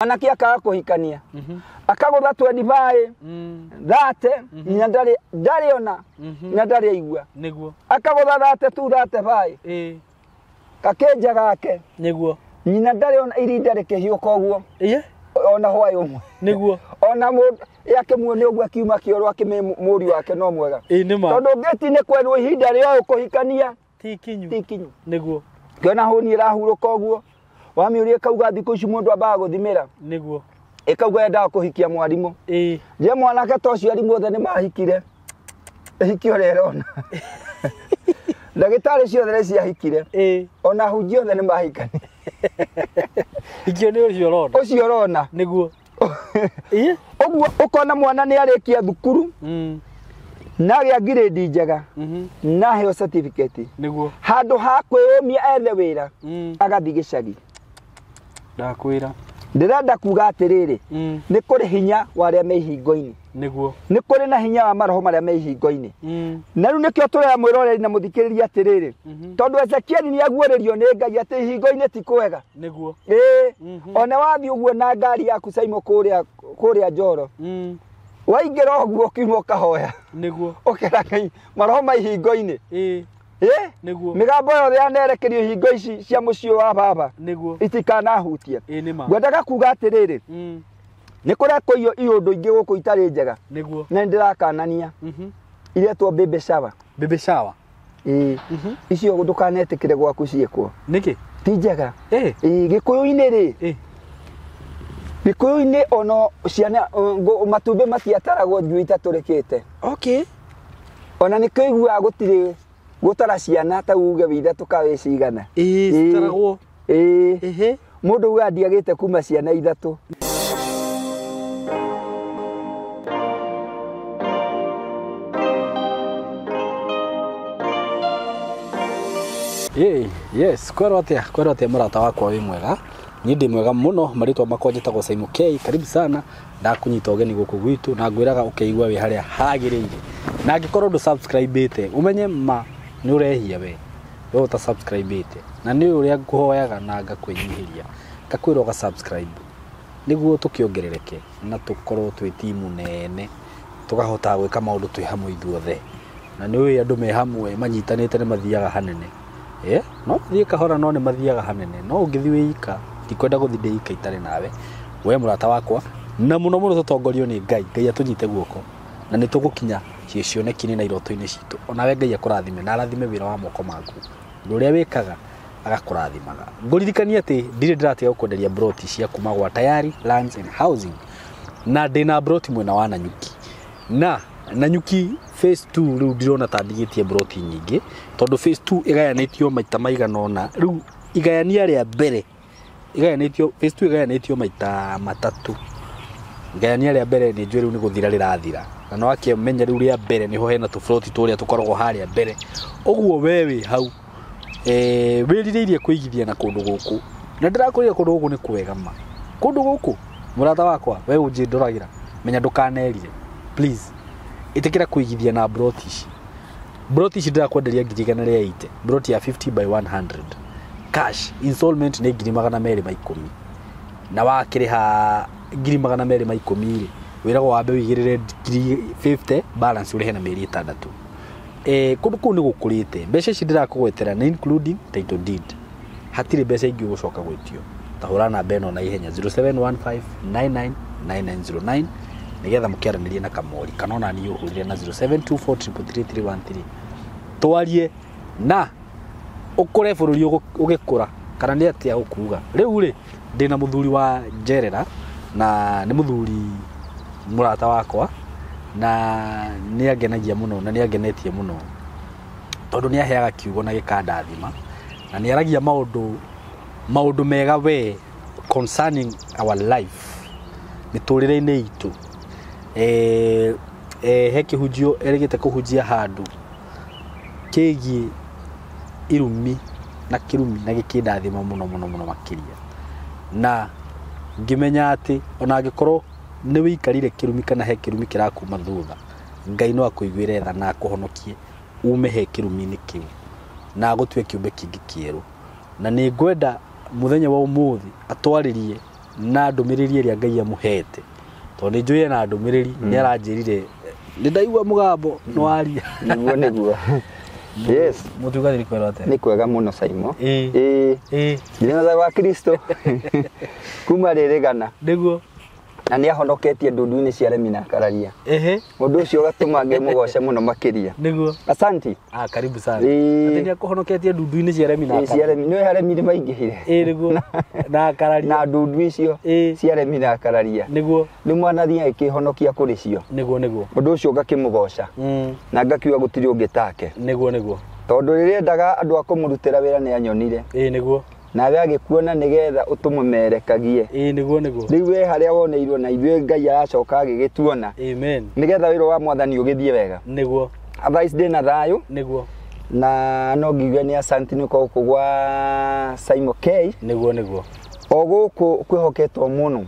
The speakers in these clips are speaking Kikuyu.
Mwanake akaga kũhikania akagũtha 25 thate nginya ndarĩ ndarĩ ona nginya ndarĩ aigua. Niguo. Akagũtha thate tu thate baĩ gakĩnja gake. Niguo. Nyina ndarĩ ona irinda rĩkĩhiũka ũguo. Iye. Ona hwaĩ ũmwe. Niguo. Ona mũndũ akĩmuone ũguo akiuma kĩoro akĩmĩ mũriũ wake no mwega. Ĩ nĩ ma. Tondũ ngĩti nĩ kwerwo ihinda rĩa ũyũ kũhikania Ti kinyu. ti kinyu. Niguo. Ngĩona hũni ĩrahurũka ũguo wamĩũria ĩkauga thikũ ici mũndũ ambaga gũthimĩra. Niguo. Ĩkauga yendaga kũhikia mwarimũ. Ĩ. Nje mwanake ta ũcio arimũ othe nĩ mahikire. Ĩhiki ũrĩa ĩrona. Ndagĩtarĩ ciothe nĩ ciahikire. Ĩ. Ona hunjia othe nĩ mahikani. Ikio nĩ ũcio ũrona. Ũcio ũrona. Niguo. Ĩ. Ũguo ũkona mwana nĩ arĩkia thukuru na agĩa ngirĩndi njega na aheo certificate. Niguo. Handũ ha kwĩyũmia ethe wĩra agathiĩ gĩcagi. Ndakwĩra. Ndĩrenda kuga atĩrĩrĩ, nĩ kũrĩ hinya wa arĩa me ihingo-inĩ. Niguo. Nĩ kũrĩ na hinya wa maroho marĩa me ihingo-inĩ. Na rĩu nĩkĩo tũrera mwĩroreri na mũthikĩrĩria atĩrĩrĩ, tondũ Ezekieli nĩ aguũrĩrio nĩ Ngai atĩ ihingo-inĩ ti kwega. Niguo. Ĩĩ, ona wathiĩ ũguo na ngari yaku Saimo kũrĩa kũrĩa Njoro, waingĩra ũguo ũkiuma ũkahoya. Niguo. Ũkera Ngai maroho ma ihingo-inĩ. Ĩ. Ĩ? Niguo. Mĩgambo yothe yanerekerio ihingo ici cia mũciĩ wa baba Niguo. itikanahutie. Ĩ nĩ ma. Ngwendaga kuga atĩrĩrĩ, nĩ kũrekwo iũndũ ingĩ gũkũ itarĩ njega Niguo. na nĩ ndĩrakanania iretwo baby shower. Baby shower. Ĩĩ, icio ndũkanetĩkĩre gwaku ciĩkwo. Nĩkĩ? Ti njega. Ĩ. Ĩĩ, gĩkũyũ-inĩ rĩ, Ĩ. gĩkũyũ-inĩ ona ciana matumbĩ matiataragwo njui itatũrĩkĩte. Okay. Ona nĩkĩo iguaga gũtirĩ gũtara ciana ta uge wĩ ithatũ ka wĩ cigana. Ĩ citaragwo. Ĩĩ. Ĩhĩ. Mũndũ ugaga ndiagĩte kuma ciana ithatũ. Ĩ, yes, kwerwo atĩa, kwerwo atĩa mũrata wakwa wĩ mwega. Niĩ ndĩ mwega mũno, marĩtwa makwa njĩtagwo Saimo K, karibu sana, ndakũnyita ũgeni gũkũ gwitũ na ngwĩraga ũkeigua wĩ harĩa hagĩrĩire. Na angĩkorwo ndũ subscribe-ĩte, ũmenye ma nĩ ũrehia we. We ũta subscribe-ĩte. Na nĩ ũrĩa ngũhoyaga na ngakwĩnyihĩria. Ngakwĩra ũga subscribe. Nĩguo tũkĩongerereke na tũkorwo twĩ timu nene, tũkahota gwĩka maũndũ twĩ hamwe ithuothe. Na nĩ ũĩ andũ me hamwe manyitanĩte nĩ mathiaga hanene. No mathiĩ kahora no nĩ mathiaga hanene. No ũngĩthiĩ wĩ ika, ndikwenda gũthiĩ ndĩ ika itarĩ nawe. We mũrata wakwa, na mũno mũno tũtongorio nĩ Ngai, Ngai atũnyite guoko. Na nĩ tũgũkinya cioneki-inĩ na iroto-inĩ citũ. Onawe Ngai akũrathime na arathime wĩra wa moko maku. Ũndũ ũrĩa wĩkaga agakũrathimaga. Ngũririkanie atĩ ndirĩ ndĩratiga gũkwenderia broti cia kuma gwa Tayari Lands and Housing. Na ndĩna broti mwena wa Nanyuki. Na Nanyuki phase 2 rĩu ndirona ta ndigĩtie broti nyingĩ tondũ phase 2 ĩgayanĩtio maita maigana ũna. Rĩu igayania rĩa mbere ĩgayanĩtio, phase 2 ĩgayanĩtio maita matatũ. Igayania rĩa mbere nĩ njũĩ rĩu nĩ gũthira rĩrathira. Na no akĩmenya rĩu rĩa mbere nĩho hena tũbroti tũrĩa tũkoragwo harĩa mbere. Ũguo we wĩ hau wĩrirĩirie kũigithia na kũndũ gũkũ. Na ndĩrakwĩrire kũndũ gũkũ nĩ kwega ma. Kũndũ gũkũ mũrata wakwa we ũnjĩndoragĩra menya ndũkanerire. Please ĩtĩkĩra kũigithia na broti ici. Broti ici ndĩrakwenderia ngiri igana rĩa 80. Broti ya 50 by 100. Cash installment nĩ ngiri magana merĩ ma ikũmi. Na wakĩrĩha ngiri magana merĩ ma ikũmi rĩ, wĩragwo wambe wĩigĩrĩre ngiri 50 balance ũrĩhe na mĩeri ĩtandatũ. Kũndũ kũu nĩ gũkũrĩte. Mbeca ici ndĩrakũgwetera nĩ including title deed. Hatirĩ mbeca ingĩ ũgũcoka gwĩtio. Ta hũra namba ĩno na ihenya 0715999909 nĩgetha mũkĩaranĩrie na Kamori kana ona niĩ ũhũrĩre na 0724333313. Twarie na ũkũre bũrũri ũgĩkũra kana nĩ atĩa ũkuga. Rĩu rĩ ndĩna mũthuri wa njerera na nĩ mũthuri mũrata wakwa na nĩ angenagia mũno na nĩ angenetie mũno tondũ nĩ aheaga kiugo na gĩkandathima na nĩ aragia maũndũ mega we concerning our life mĩtũrĩre-inĩ itũ. He kĩhunjio erĩgĩte kũhunjia handũ kĩgiĩ irumi na kĩrumi na gĩkĩndathima mũno mũno mũno makĩria. Na ngĩmenya atĩ ona angĩkorwo nĩ wĩikarire kĩrumi kana he kĩrumi kĩrakuma thutha, Ngai no akũiguĩre tha na akũhonokie ume he kĩrumi-inĩ kĩu na agũtue kĩũmbe kĩngĩ kĩerũ. Na nĩ ngwenda mũthenya wa ũmũthĩ atwarĩrie Na ndũmĩrĩri ĩrĩa Ngai amũhete. Tondũ nĩ njũĩ ena ndũmĩrĩri, nĩ aranjĩrire nĩ ndaigua mũgambo nĩ waria. Nĩguo nĩguo. Yes. Mũtungatĩri kwĩrwo atĩa? Nĩ kwega mũno Saimo. Ĩĩ. Ĩĩ. Ĩĩ. Ndĩ na thayũ wa Kristo. Kuma rĩrĩgana. Nĩguo. Na nĩ ahonoketie ndundu-inĩ cia aremi na akararia. Ehe. Ũndũ ũcio ũgatũma ngĩmũgoce mũno makĩria. Nĩguo. Asanti. Ah, karibu sana. Ĩĩ. Atĩ nĩ akũhonoketie ndundu-inĩ cia aremi na Ĩĩ, cia aremi. Nĩ aremi nĩ maingĩhire. Ĩĩ nĩguo. Na akararia. Na ndundu icio Ĩĩ. cia aremi na akararia. Nĩguo. Rĩu mwanathiĩ agĩkĩhonokia kũrĩ cio. Nĩguo nĩguo. Ũndũ ũcio ngakĩmũgoca. Na ngakiuga gũtirĩ ũngĩ take. Nĩguo nĩguo. Tondũ rĩrĩa endaga andũ a kũmũrutĩra wĩra nĩ anyonire. Ĩĩ nĩguo. Nawe agĩkuona nĩgetha ũtũmũmerekagie. Ĩĩ nĩguo nĩguo. Rĩu we harĩa woneirwo na ithuĩ Ngai aracoka agĩgĩtuona. Amen. Nĩgetha wĩra wa mwathani ũgĩthiĩ wega. Nĩguo. Otherwise ndĩ na thayũ. Nĩguo. Na no ngiuge nĩ asanti nĩ gũkũ gwa Saimo K. Nĩguo nĩguo. O gũkũ kwĩhoketwo mũno.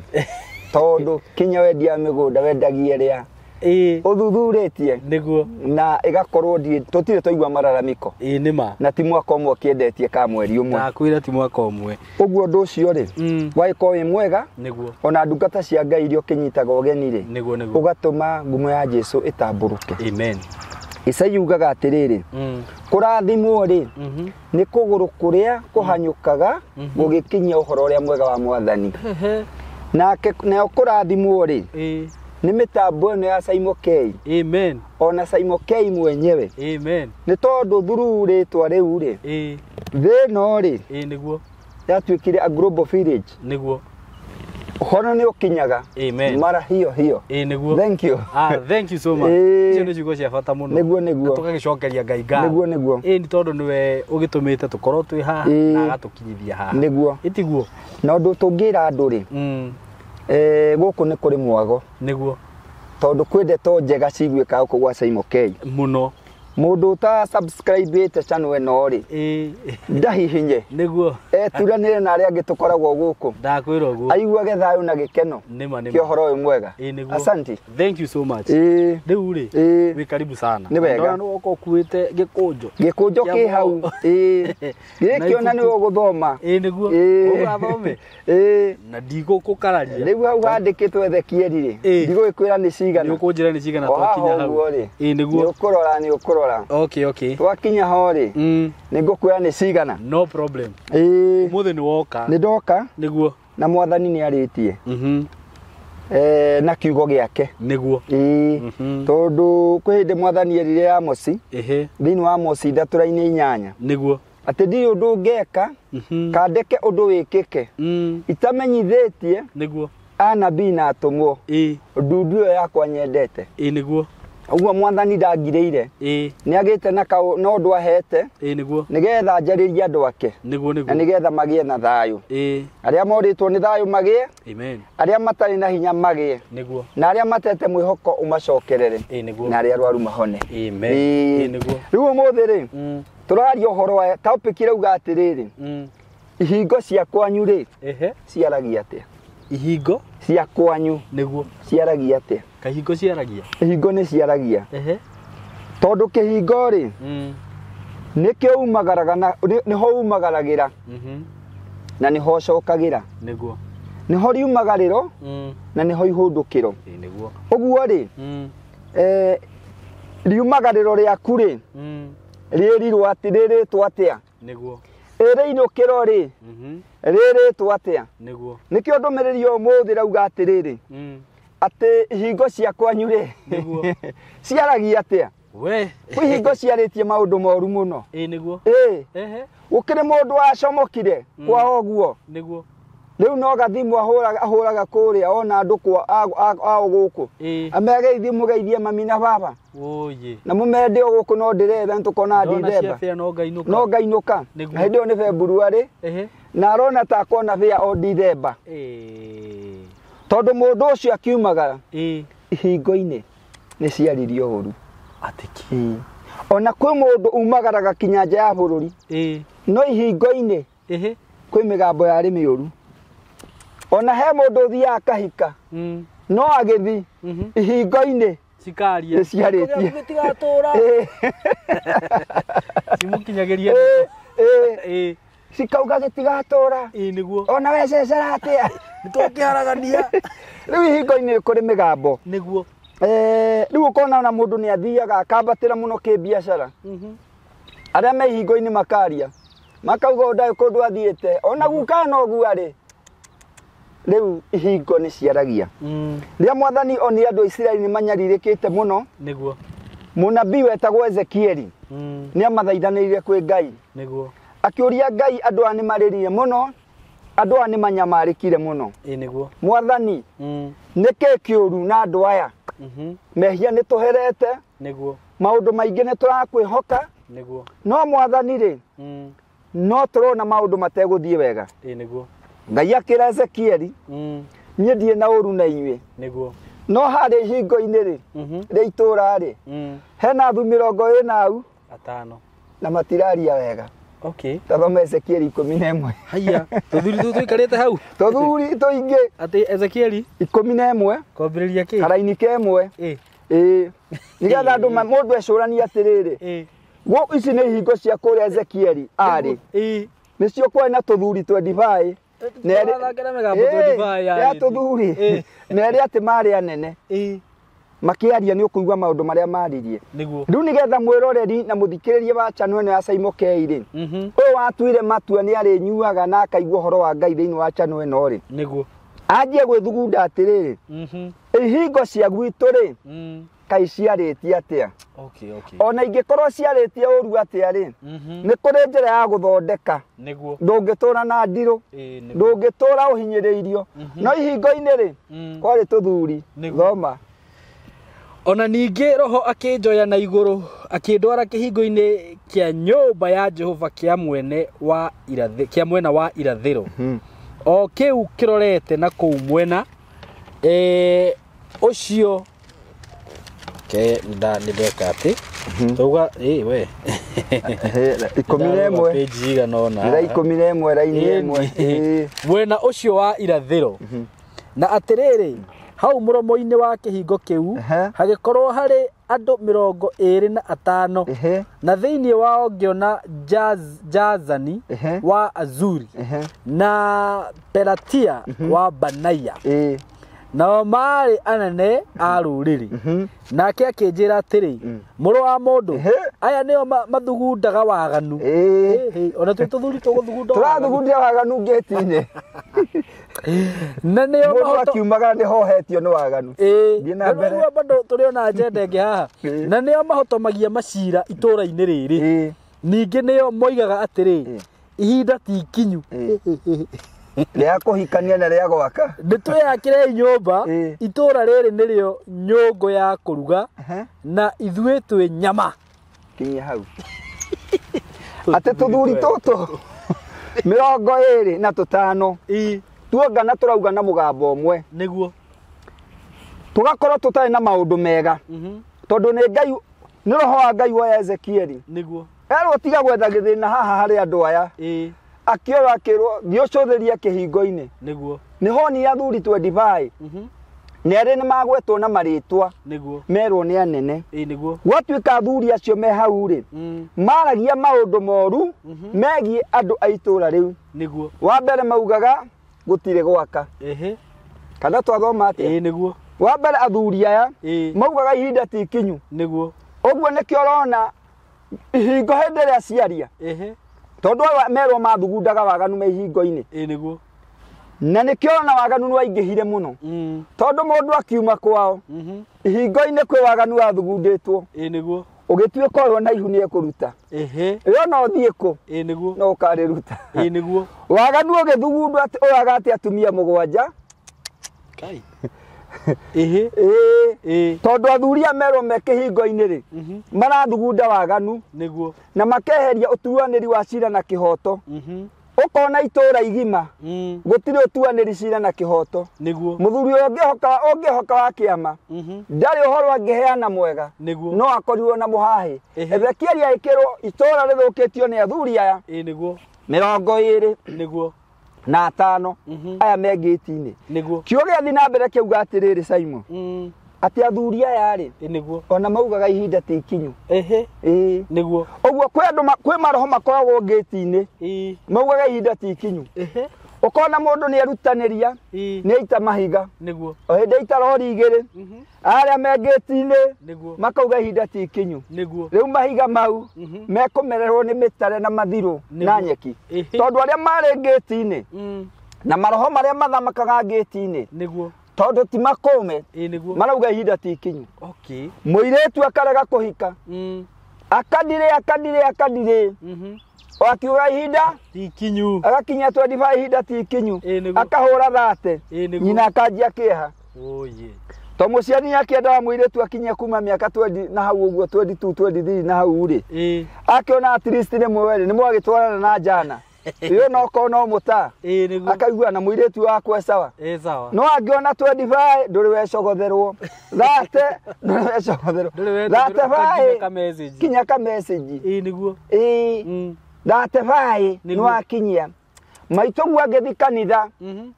Tondũ kinya wendia mĩgũnda wendagia ĩrĩa Ĩĩ. ũthuthurĩtie. Nĩguo. Na ĩgakorwo tũtirĩ twaigua mararamiko. Ĩĩ nĩ ma. Na ti mwaka ũmwe ũkĩendetie ka mweri ũmwe. Ndakwĩra ti mwaka ũmwe. Ũguo ũndũ ũcio rĩ, wagĩkorwo wĩ mwega. Nĩguo. Ona ndungata cia Ngai iria ũkĩnyitaga ũgeni rĩ, Nĩguo nĩguo. ũgatũma ngumo ya Jesũ ĩtambũrũke. Amen. Isaia ugaga atĩrĩrĩ, kũrathimwo rĩ, nĩ kũgũrũ kũrĩa kũhanyũkaga gũgĩkinyia ũhoro ũrĩa mwega wa mwathani. Nake nayo kũrathimwo rĩ, nĩ mĩtambo ĩno ya Saimo K. Amen. Ona Saimo K mwenyewe. Amen. Nĩ tondũ through rĩtwa rĩu rĩ, thĩ ĩno rĩ, Ĩĩ nĩguo. yatuĩkire a global village. Nĩguo. Ũhoro nĩ ũkinyaga. Amen. Mara hiyo hiyo. Ĩĩ nĩguo. Thank you. Ah, thank you so much. Ĩĩ. Icio nĩ ciugo cia bata mũno. Nĩguo nĩguo. Na tũgagĩcokeria Ngai ngatho. Nĩguo nĩguo. Ĩĩ nĩ tondũ nĩwe ũgĩtũmĩte tũkorwo twĩ haha Ĩĩ. na agatũkinyithia haha. Nĩguo. Ĩtiguo. Na ũndũ tũngĩra andũ rĩ, gũkũ nĩ kũrĩ mwago. Nĩguo. Tondũ kwĩ ndeto njega ciguĩkaga gũkũ gwa Saimo K. Mũno. Mũndũ ũta subscribe channel ĩno rĩ, Ĩĩ. ndahihinye. Nĩguo. Eturanĩre na arĩa angĩ tũkoragwo gũkũ. Ndakwĩra ũguo. Aiguage thayũ na gĩkeno. Nĩma nĩma. Kĩa ũhoro ũyũ mwega. Ĩĩ nĩguo. Asanti. Thank you so much. Ĩĩ. Rĩu rĩ, Ĩĩ. wĩ karibu sana. Nĩ wega. Ndona nĩ woka ũkuĩte gĩkũnjo. Gĩkũnjo Kĩa kĩ hau. moko. Ĩĩ. Gĩkĩ ona Na nĩwe ũgũthoma. Ĩĩ nĩguo. Ĩĩ. Ũgathome. Ĩĩ. Na ndigũkũkararia. Rĩu hau handĩkĩtwo Ezekieli rĩ, Ĩĩ. ndigũgĩkwĩra nĩ cigana. Nĩ ũkũnjĩra nĩ cigana O haha twakinya hau. ũguo rĩ, Ĩĩ nĩguo. nĩ ũkũrora nĩ ũkũrora. Okay, okay. Twakinya ho rĩ, nĩ ngũkwĩra nĩ cigana. No problem. Ĩĩ. Ũmũthĩ nĩ woka. Nĩ ndoka. Nĩguo. Na mwathani nĩ arĩtie. Na kiugo gĩake. Nĩguo. Ĩĩ. Tondũ kwĩ hĩndĩ mwathani erire Amosi, Ehe. thĩinĩ wa Amosi 3:8. Nĩguo. Atĩ ndirĩ ũndũ ngeka, kandeke ũndũ wĩkĩke. Itamenyithĩtie Nĩguo. anabii na atũmwo. Ĩĩ. Ndundu ĩyo yakwa nyendete. Ĩĩ nĩguo. Ũguo mwathani ndangirĩire. Ĩĩ. Nĩ agĩte na na ũndũ ahete. Ĩĩ nĩguo. Nĩgetha njarĩrie andũ ake. Nĩguo nĩguo. Na nĩgetha magĩe na thayũ. Ĩĩ. Arĩa morĩtwo nĩ thayũ magĩe. Amen. Arĩa matarĩ na hinya magĩe. Nĩguo. Na arĩa matete mwĩhoko ũmacokerere. Ĩĩ nĩguo. Na arĩa arwaru mahone. Amen. Ĩĩ. Ĩĩ nĩguo. Rĩu ũmũthĩ rĩ, tũraria ũhoro wa topic ĩrauga atĩrĩrĩ, ihingo cia kwanyu rĩ, Ehe. ciaragia atĩa? Ihingo cia kwanyu nĩguo. ciaragia atĩa? Kahingo ciaragia. Ihingo nĩ ciaragia. Ehe. Tondũ kĩhingo rĩ, nĩkĩo umagaraga na nĩho umagaragĩra na nĩho ũcokagĩra. Nĩguo. Nĩho riumagarĩro na nĩho ihũndũkĩro. Ĩĩ nĩguo. Ũguo rĩ, riumagarĩro rĩaku rĩ, rĩrirwo atĩ rĩrĩtwo atĩa? Nĩguo. Ĩrĩinũkĩro rĩ, rĩrĩtwo atĩa? Nĩguo. Nĩkĩo ndũmĩrĩri ya ũmũthĩ ĩrauga atĩrĩrĩ, atĩ ihingo cia kwanyu rĩ, Nĩguo. ciaragia atĩa? We. Kwĩ ihingo ciarĩtie maũndũ moru mũno. Ĩĩ nĩguo. Ĩĩ. Ehe. Gũkĩrĩ mũndũ wacomokire kwao ũguo. Nĩguo. Rĩu no gathimu ahũraga kũrĩa ona andũ kwa ao gũkũ. Ĩĩ. Amegeithie mũgeithie mami na baba. Oye. Na mũmende o gũkũ no ndĩretha nĩtũkona Ndona Ndithemba. cia bĩa no ngainũka. No ngainũka. Nĩguo. Na hĩndĩ ĩyo nĩ February. Ehe. Na arona ta akona bĩa o Ndithemba. Ĩĩ. Tondũ mũndũ ũcio akiumagara Ĩĩ. ihingo-inĩ nĩ ciaririo ũru. Atĩki. Ona kwĩ mũndũ umagaraga kinya nja ya bũrũri. Ĩĩ. No ihingo-inĩ Ehe. kwĩ mĩgambo yarĩ mĩũru. Ona he mũndũ ũthiaga akahika no agĩthi ihingo-inĩ Cikaria. nĩ ciarĩtie. Gĩtigatũra. Ĩĩ. Cimũkinyagĩria. Ĩĩ. Ĩĩ. Ĩĩ. Cikauga gĩtigatũra. Ĩĩ nĩguo. Ona we cecera atĩa? Nĩtũkĩharagania. Rĩu ihingo-inĩ kũrĩ mĩgambo. Nĩguo. Rĩu ũkona ona mũndũ nĩ athiaga akambatĩra mũno kĩbiacara. Arĩa me ihingo-inĩ makaria. Makauga ũyũ ndarĩ kũndũ athiĩte. Ona guka noguo arĩ. Rĩu ihingo nĩ ciaragia. Rĩrĩa mwathani onire andũ a Isiraeli nĩ manyarirĩkĩte mũno, Nĩguo. mũnabii wetagwo Ezekieli nĩ amathaithanĩrire kwĩ Ngai. Nĩguo. Akĩũria Ngai andũ aya nĩ marĩrire mũno, andũ aya nĩ manyamarĩkire mũno. Ĩĩ nĩguo. Mwathani, nĩkĩ kĩũru na andũ aya? Mehia nĩ tũherete, Nĩguo. maũndũ maingĩ nĩ tũrakwĩhoka, Nĩguo. no mwathani rĩ, no tũrona maũndũ mategũthiĩ wega. Ĩĩ nĩguo. Ngai akĩra Ezekieli, niĩ ndirĩ na ũru na inyuĩ, Nĩguo. no harĩa ihingo-inĩ rĩ, rĩa itũũra rĩ, hena athu 45 Atano. na matiraria wega. Okay. Tathoma Ezekieli 11. Haiya, tũthuri tũu tũikarĩte hau. Tũthuri tũingĩ Atĩ Ezekieli 11 kwambĩrĩria kĩ? karaini kemwe. Ĩĩ. Ĩĩ. Nĩgetha andũ mũndũ ecũranie atĩrĩrĩ, Ĩĩ. ici nĩ ihingo cia kũrĩa Ezekieli arĩ. Ĩĩ. Nĩcio kwarĩ na tũthuri twa ndibai. Tũrathakĩra mĩgambo twa ndibai ya yarĩtie. tũthuri. Ĩĩ. Na erĩ atĩ marĩ anene. Ĩĩ. Makĩaria nĩ ũkũigua maũndũ marĩa maririe. Nĩguo. Rĩu nĩgetha mwĩroreri na mũthikĩrĩria wa channel ĩno ya Saimo K rĩ, ũyũ watuire matua nĩ arĩnyuaga na akaigua ũhoro wa Ngai thĩinĩ wa channel ĩno rĩ, Nĩguo. anjie gwĩthugunda atĩrĩrĩ, ihingo cia gwitũ rĩ, kaĩ ciarĩtie atĩa? Okay, okay. Ona ingĩkorwo ciarĩtie ũru atĩa rĩ, nĩ kũrĩ njĩra ya gũthondeka. Nĩguo. Ndũngĩtũra na ndirũ, Ĩĩ nĩguo. ndũngĩtũra ũhinyĩrĩirio. No ihingo-inĩ rĩ, kwarĩ tũthuri. Nĩguo. Thoma. Ona ningĩ roho akĩnjoya na igũrũ akĩndwara kĩhingo-inĩ kĩa nyũmba ya Jehova kĩa mwena wa irathĩro o kĩu kĩrorete na kũu mwena ũcio ke nĩ ndeka atĩ tauga ĩ we 11. Page igana ũna Nĩ 11 raini ĩmwe. Ĩĩ. Mwena ũcio wa irathĩro na atĩrĩrĩ hau mũromo-inĩ wa kĩhingo kĩu hagĩkorwo harĩ andũ 25 na thĩinĩ wao ngĩona Jazani wa Azuri na Pelatia wa Banaia nao maarĩ anene a rũrĩrĩ. Nake akĩnjĩra atĩrĩ, mũrũ wa mũndũ, aya nĩo mathugundaga waganu. Ona twĩ tũthuri tũgũthugunda waganu. Tũrathugundira waganu ngĩti-inĩ. Na nĩo Mũndũ akiumagara nĩ hohetio nĩ waganu. Ĩĩ, na rĩu bado tũrĩ ona agenda ĩngĩ haha. Na nĩo mahotomagia macira itũũra-inĩ rĩrĩ. Ningĩ nĩo moigaga atĩrĩ, ihinda ti ikinyu rĩa kũhikania na rĩa gwaka. Nĩtwĩyakĩrei nyũmba, itũũra rĩrĩ nĩrĩo nyũngũ ya kũruga na ithuĩ twĩ nyama. Kinyia hau. Atĩ tũthuri tũtũ 25 tuongana tũrauga na mũgambo ũmwe. Nĩguo. Tũgakorwo tũtarĩ na maũndũ mega. Tondũ nĩ Ngai, nĩ roho wa Ngai woya Ezekieli. Nĩguo. Erwo tiga gwetha gĩthĩna haha harĩ andũ aya. Akĩorwo akĩrwo thiĩ ũcũthĩrie kĩhingo-inĩ. Nĩguo. Nĩ honi athuri 25. Na erĩ nĩ magwetwo na marĩtwa. Nĩguo. Merwo nĩ anene. Ĩĩ nĩguo. Gwatuĩka athuri acio me hau rĩ, maragia maũndũ moru megiĩ andũ a itũũra rĩu. Nĩguo. Wa mbere maugaga gũtirĩ gwaka. Kana twathoma atĩa? Ĩĩ nĩguo. Wa mbere athuri aya maugaga ihinda ti ikinyu. Nĩguo. Ũguo nĩkĩo ũrona ihingo hĩndĩ ĩrĩa ciaria. Tondũ aya merwo mathugundaga waganu me ihingo-inĩ. Ĩĩ nĩguo. Na nĩkĩo ona waganu nĩwaingĩhire mũno. Tondũ mũndũ akiuma kwao, ihingo-inĩ kwĩ waganu wathugundĩtwo. Ĩĩ nĩguo. Ũgĩtuĩka ũyũ na ihu nĩekũruta. Ĩyo no ũthiĩ kũ? Ĩĩ nĩguo. No ũkarĩruta. Ĩĩ nĩguo. Waganu ũgĩthugundwo atĩ ũyũ agate atumia 7. Kai. Ĩhĩ. Ĩĩ. Tondũ athuri aya merwo me kĩhingo-inĩ rĩ, marathugunda waganu. Nĩguo. Na makeheria ũtuanĩri wa cira na kĩhoto. Ũkona itũũra igima gũtirĩ ũtuanĩri cira na kĩhoto. Nĩguo. Mũthuri ũyũ ũngĩhoka wa kĩama ndarĩ ũhoro angĩheana mwega. Nĩguo. No akorirwo na mũhahĩ. Ezekieli agĩkĩrwo itũũra rĩthũkĩtio nĩ athuri aya. Ĩĩ nĩguo. 25. Nĩguo. Na 5 aya me ngĩti-inĩ. Nĩguo. Kiugo gĩathiĩ na mbere kĩauga atĩrĩrĩ Simon. Atĩ athuri aya rĩ Ĩ nĩguo. ona maugaga ihinda ti ikinyu. Ehe. Ĩĩ. Nĩguo. Ũguo kwĩ andũ kwĩ maroho makoragwo ngĩti-inĩ Ĩ. maugaga ihinda ti ikinyu. Ehe. Ũkona mũndũ nĩ erutanĩria Ĩ. nĩ aita mahiga Nĩguo. o hĩndĩ aita rori igĩrĩ Mhm. arĩa me ngĩti-inĩ Nĩguo. makauga ihinda ti ikinyu. Nĩguo. Rĩu mahiga mau Mhm. mekũmererwo nĩ mĩtare na mathirũ na Nĩguo. nyeki Ehe. tondũ arĩa marĩ ngĩti-inĩ Mm. na maroho marĩa mathamakaga ngĩti-inĩ Nĩguo. tondũ ti makũme Ĩ nĩguo. marauga ihinda ti ikinyu. Okay. Mũirĩtu akarega kũhika Mm. akadirĩ akadirĩ akadirĩ Mhm. o akiuga ihinda Ti ikinyu. agakinya 25 ihinda ti ikinyu Ĩ nĩguo. akahũra thate Ĩ nĩguo. nyina akanjia kĩeha Oye. to mũciari nĩ akĩendaga mũirĩtu akinye kuma mĩaka 20 na hau ũguo 22 23 na hau rĩ Ĩ. akĩona at least nĩ mweri nĩ mwagĩtwarana na njana ĩyo no korwo no mũta Ĩ nĩguo. akaigua na mũirĩtu wakwa sawa Ĩ sawa. no angĩona 25 ndũrĩ wecogotherwo thate ndũrĩ wecogotherwo Ndũrĩ wetũmĩrwo thate ũkakinya ka baĩ message. kinya ka message Ĩ nĩguo. ĩĩ Mm. thate baĩ Nĩguo. nĩ wakinyia maitũguo angĩthi kanitha Mhm.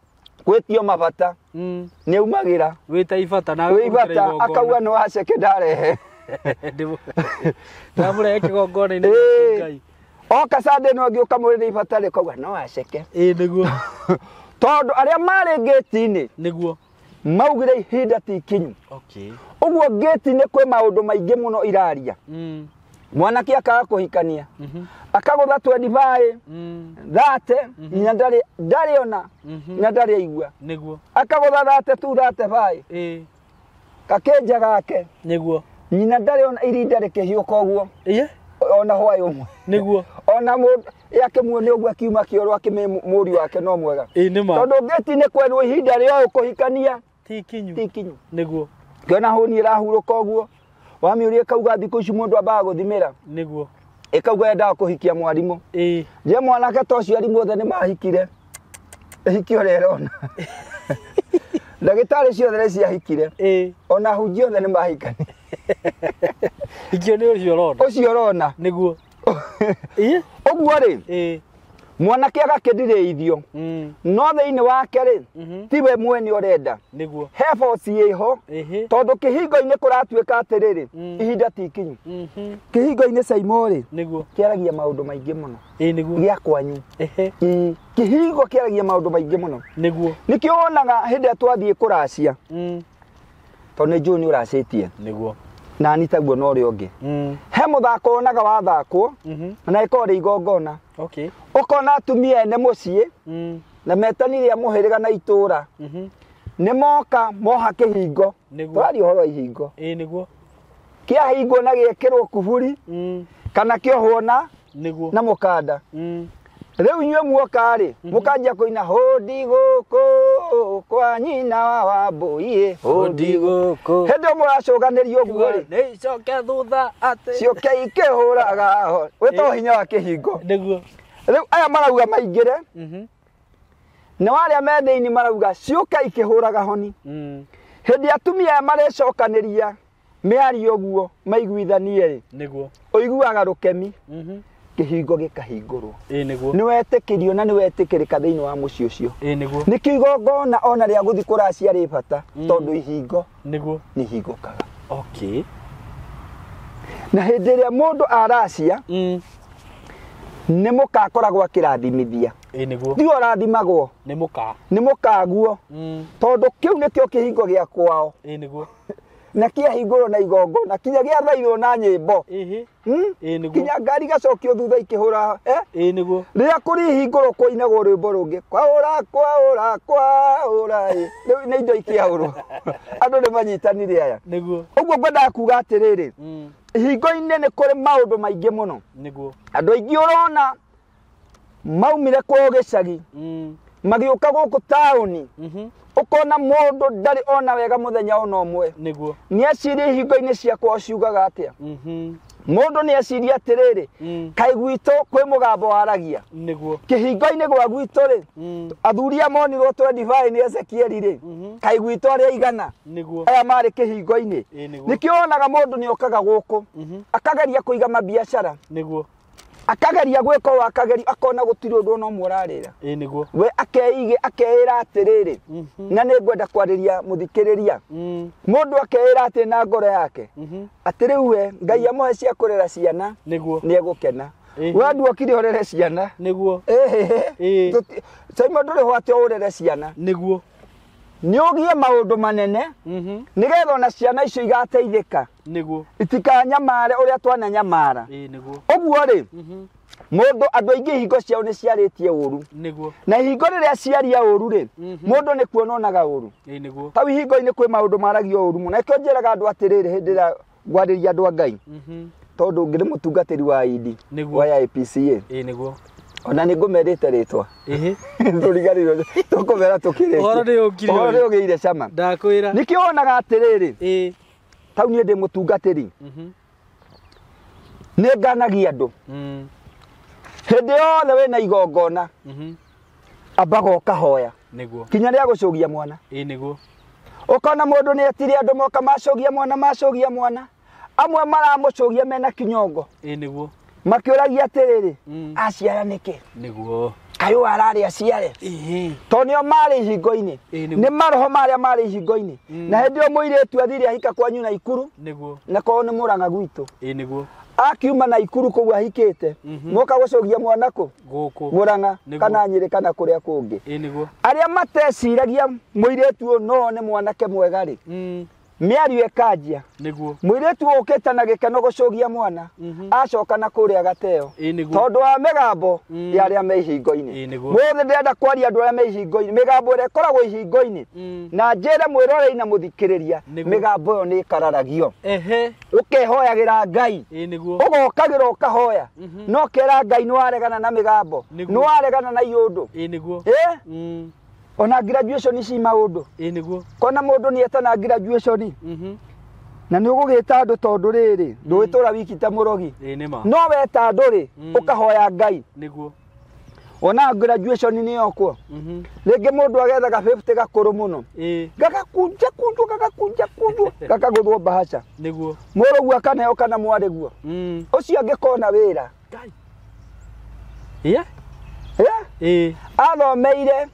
gwĩtio mabata Mm. nĩ aumagĩra Wĩta ibata na wĩ ibata akauga nĩ waceke ndarehe Ndamũrehe kĩgongona-inĩ Ĩ. gĩaku Ngai. Oka Sunday no angĩ ũkamũrĩra ibata rĩ kauga no aceke Ĩ nĩguo. tondũ arĩa marĩ ngĩti-inĩ Nĩguo. maugire ihinda ti ikinyu. Okay. Ũguo ngĩti-inĩ kwĩ maũndũ maingĩ mũno iraria Mm. mwanake akaga kũhikania Mhm. akagũtha 25 Mm. thate nginya ndarĩ ona Mhm. nginya ndarĩ aigua Nĩguo. akagũtha thate tu thate baĩ Ĩ. gakĩnja gake Nĩguo. nyina ndarĩ ona irinda rĩkĩhiũka ũguo Ĩye. ona hwaĩ ũmwe Nĩguo. ona mũndũ akĩmuone ũguo akiuma kĩoro akĩmĩ mũriũ wake no mwega Ĩ nĩ ma. tondũ ngĩti-inĩ kwerwo ihinda rĩoĩ kũhikania Ti ikinyu. ti ikinyu. Nĩguo. Ngĩona hũni ĩrahurũka ũguo wamĩũria ĩkauga thikũ ici mũndũ ambaga gũthimĩra Nĩguo. ĩkauga yendaga kũhikia mwarimũ Ĩ. nje mwanake ta ũcio arimũ othe nĩ mahikire ĩhiki ũrĩa ĩrona ndagĩtarĩ ciothe nĩ ciahikire Ĩ. ona hunji othe nĩ mahikani Ikio nĩ ũcio ũrona. ũcio ũrona Nĩguo. Ĩ. Ũguo rĩ Ĩ. mwanake agakĩndirĩithio Mm. no thĩinĩ wake rĩ Mhm. tiwe mwene ũrenda Nĩguo. he boci ĩho Ĩhĩ. tondũ kĩhingo-inĩ kũratuĩka atĩrĩrĩ Mm. ihinda ti ikinyu. Mhm. Kĩhingo-inĩ Saimo rĩ Nĩguo. kĩaragia maũndũ maingĩ mũno Ĩ nĩguo. gĩa kwanyu. Ehe. Ĩ, kĩhingo kĩaragia maũndũ maingĩ mũno Nĩguo. nĩkĩo wonaga hĩndĩ ĩrĩa twathiĩ kũracia Mm. tondũ nĩ njũĩ nĩ ũracĩtie Nĩguo. nani taguo na ũrĩa ũngĩ Mm. he mũthako wonaga wathakwo Mhm. na ĩkorwo rĩ igongona Okay. ũkona atumia ene mũciĩ Mm. na metanire a mũhĩrĩga na itũra Mhm. nĩ moka moha kĩhingo Nĩguo. tũraria ũhoro wa ihingo Ĩ nĩguo. kĩahingwo na gĩekĩrwo kuburi Mm. kana kĩohwo na Nĩguo. na mũkanda Mm. rĩu inyuĩ muoka rĩ mũkanjia kũina hũndi gũkũ kwa nyina wa Wambũi hũndi gũkũ. hĩndĩ ĩyo mũracũganĩrio ũguo rĩ Nĩ icoke thutha atĩ. ciũke ikĩhũraga ho wĩtagwo hinya wa kĩhingo Nĩguo. rĩu aya marauga maingĩre Mhm. na arĩa me thĩinĩ marauga ciũke ikĩhũraga honi Mm. hĩndĩ atumia aya marecokanĩria mĩario ũguo maiguithanie rĩ Nĩguo. ũiguaga rũkemi Mhm. kĩhingo gĩkahingũrwo Ĩ nĩguo. nĩ wetĩkĩrio na nĩ wetĩkĩrĩka thĩinĩ wa mũciĩ ũcio Ĩ nĩguo. nĩkĩo igongona ona rĩa gũthiĩ kũracia rĩ bata Mm. tondũ ihingo Nĩguo. nĩ ihingũkaga Okay. na hĩndĩ ĩrĩa mũndũ aracia Mm. nĩ mũkakoragwo akĩrathimithia Ĩ nĩguo. tiwe ũrathimagwo Nĩ mũka. nĩ mũkaguo Mm. tondũ kĩu nĩkĩo kĩhingo gĩa kwao Ĩ nĩguo. na kĩahingũrwo na igongona kinya gĩathairwo na nyĩmbo Ĩhĩ. Hmm? Ĩ nĩguo. Kinya ngari gacokio thutha ikĩhũra eh? Ĩ nĩguo. Rĩrĩa kũrĩ ihingũrwo kũinagwo rwĩmbo rũngĩ kwaũra kwaũra kwaũra ĩ. Rĩu nĩ indo ikĩaũrwo andũ nĩ manyitanire aya Nĩguo. ũguo ngwendaga kuga atĩrĩrĩ Mm. ihingo-inĩ nĩ kũrĩ maũndũ maingĩ mũno Nĩguo. andũ aingĩ ũrona maumire kwao gĩcagi Mm. magĩũka gũkũ taũni Mhm. ũkona mũndũ ndarĩ ona wega mũthenya ona ũmwe Nĩguo. nĩ eciria ihingo-inĩ cia kwao ciugaga atĩa Mhm. mũndũ nĩ eciria atĩrĩrĩ Mm. kaĩ gwitũ kwĩ mũgambo waragia Nĩguo. kĩhingo-inĩ gwa gwitũ rĩ Mm. athuri a monirwo 25 nĩ Ezekieli rĩ Mhm. kaĩ gwitũ arĩa igana Nĩguo. aya marĩ kĩhingo-inĩ Ĩ nĩguo. nĩkĩo wonaga mũndũ nĩ okaga gũkũ Mhm. akageria kũiga mabiacara Nĩguo. Akageria gwĩka ũũ akageria akona gũtirĩ ũndũ ona ũmwe ũrarĩra. Ĩĩ nĩguo. We akeĩra atĩrĩrĩ, na nĩ ngwenda kwarĩria mũthikĩrĩria. Mũndũ akeĩra atĩ na ngoro yake atĩ rĩu we Ngai amũhe cia kũrera ciana Nĩguo. nĩ egũkena. We nduokire ũrere ciana. Nĩguo. Ĩĩ. Saimo ndũrĩ ho atĩ ũrere ciana. Nĩguo. Nĩ ũgĩe maũndũ manene nĩgetha ona ciana icio igateithĩka. Nĩguo. Itikanyamare ũrĩa twananyamara. Ĩĩ nĩguo. Ũguo rĩ, mũndũ andũ aingĩ ihingo ciao nĩ ciarĩtie ũru. Nĩguo. Na ihingo rĩrĩa ciaria ũru rĩ, mũndũ nĩ kuona onaga ũru. Ĩĩ nĩguo. Tau ihingo-inĩ kwĩ maũndũ maragio ũru mũno. Nĩkĩo njĩraga andũ atĩrĩrĩ hĩndĩ ĩrĩa ngwarĩria andũ a Ngai. Tondũ ngĩrĩ mũtungatĩri wa ID wa IPCA. Ĩĩ nĩguo. Ona nĩ ngũmerĩte rĩtwa. Ĩhĩ. Tũriganĩirwo tũkũmera tũkĩrĩkia. Ũhoro nĩ ũkire. Ũhoro nĩ ũgĩire cama. Ndakwĩra. Nĩkĩo wonaga atĩrĩrĩ. Ĩĩ. Tau niĩ ndĩ mũtungatĩri. Nĩ nganagia andũ. Hĩndĩ yothe wĩna igongona. Ambaga ũkahoya. Nĩguo. Kinya rĩa gũcũgia mwana. Ĩĩ nĩguo. Ũkona mũndũ nĩ etire andũ moka macũgia mwana macũgia mwana. Amwe maramũcũgia mena kinyongo. Ĩĩ nĩguo. Makĩũragia atĩrĩrĩ, aciara nĩkĩ? Nĩguo. Kaĩ ũyũ ararĩ aciare? Tondũ nĩo marĩ ihingo-inĩ. Nĩ maroho marĩa marĩ ihingo-inĩ. Na hĩndĩ ĩyo mũirĩtu athire ahika kwanyu Naikuru. Nĩguo. Na kwao nĩ Mũrang'a gwitũ. Ĩĩ nĩguo. Akiuma Naikuru kũu ahikĩte. Moka gũcũgia mwana kũ? Gũkũ. Mũrang'a kana Nyĩrĩ kana kũrĩa kũngĩ. Ĩĩ nĩguo. Arĩa mateciragia mũirĩtu ũyũ no one mwanake mwega rĩ. Mĩario ĩkanjia. Nĩguo. Mũirĩtu ũkĩte na gĩkeno gũcũgia mwana acoka na kũrĩa gateo. Ĩĩ nĩguo. Tondũ wa mĩgambo ya arĩa me ihingo-inĩ. Ĩĩ nĩguo. Mũthĩ ndĩrenda kwaria andũ arĩa me ihingo-inĩ, mĩgambo ĩrĩa ĩkoragwo ihingo-inĩ. Na njĩre mwĩrorei na mũthikĩrĩria, mĩgambo ĩyo nĩ ĩkararagio. Ehe. Ũkehoyagĩra Ngai. Ĩĩ nĩguo. Ũgokagĩra ũkahoya. No kera Ngai nĩ waregana na mĩgambo. Nĩguo. Nĩ waregana na iũndũ. Ĩĩ nĩguo. Ĩĩ? Ona graduation ici maũndũ. Ĩĩ nĩguo. Kona mũndũ nĩ etana graduation. Na nĩ ũgũgĩta andũ tondũ rĩrĩ, ndũgĩtũra wiki ta mũrogi. Ĩĩ nĩ ma. No weta andũ rĩ, ũkahoya Ngai. Nĩguo. Ona graduation nĩ yokwo. Rĩngĩ mũndũ agethaga 50 gakũrũ mũno. Ĩĩ. Gagakunja kunjwo gagakunja kunjwo gakagũthwo mbahaca. Nĩguo. Mũrũguo akaneo kana mwarĩguo. Ũcio angĩkona wĩra. Ngai. Ĩĩ. Ĩĩ. Athomeire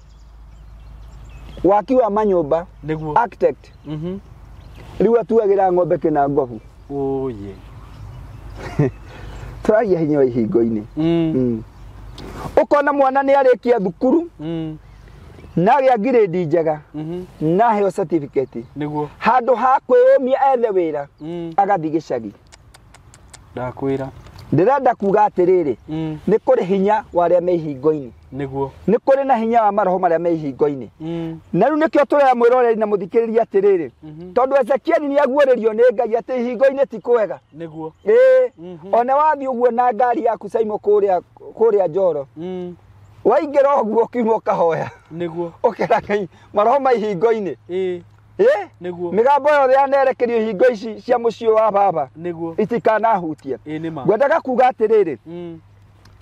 waki wa manyũmba. Nĩguo. Architect. Rĩu atuagĩra ng'ombe kĩna ngobu. Oye. Tũragia hinya wa ihingo-inĩ. Ũkona mwana nĩ arĩkia thukuru. Na agĩa grade njega. Na aheo certificate. Nĩguo. Handũ ha kwĩyũmia ethe wĩra. Agathiĩ gĩcagi. Ndakwĩra. Ndĩrenda kuga atĩrĩrĩ, nĩ kũrĩ hinya wa arĩa me ihingo-inĩ. Nĩguo. Nĩ kũrĩ na hinya wa maroho marĩa me ihingo-inĩ. Na rĩu nĩkĩo tũrera mwĩroreri na mũthikĩrĩria atĩrĩrĩ, tondũ Ezekieli nĩ aguũrĩrio nĩ Ngai atĩ ihingo-inĩ ti kwega. Nĩguo. Ĩĩ. Ona wathiĩ ũguo na ngari yaku Saimo kũrĩa Njoro. Waingĩra ũguo ũkiuma ũkahoya. Nĩguo. Ũkera Ngai maroho ma ihingo-inĩ. Ĩĩ. Ĩĩ? Nĩguo. Mĩgambo yothe yanerekerio ihingo ici cia mũciĩ wa baba. Nĩguo. Itikanahutie. Ĩĩ nĩ ma. Ngwendaga kuga atĩrĩrĩ,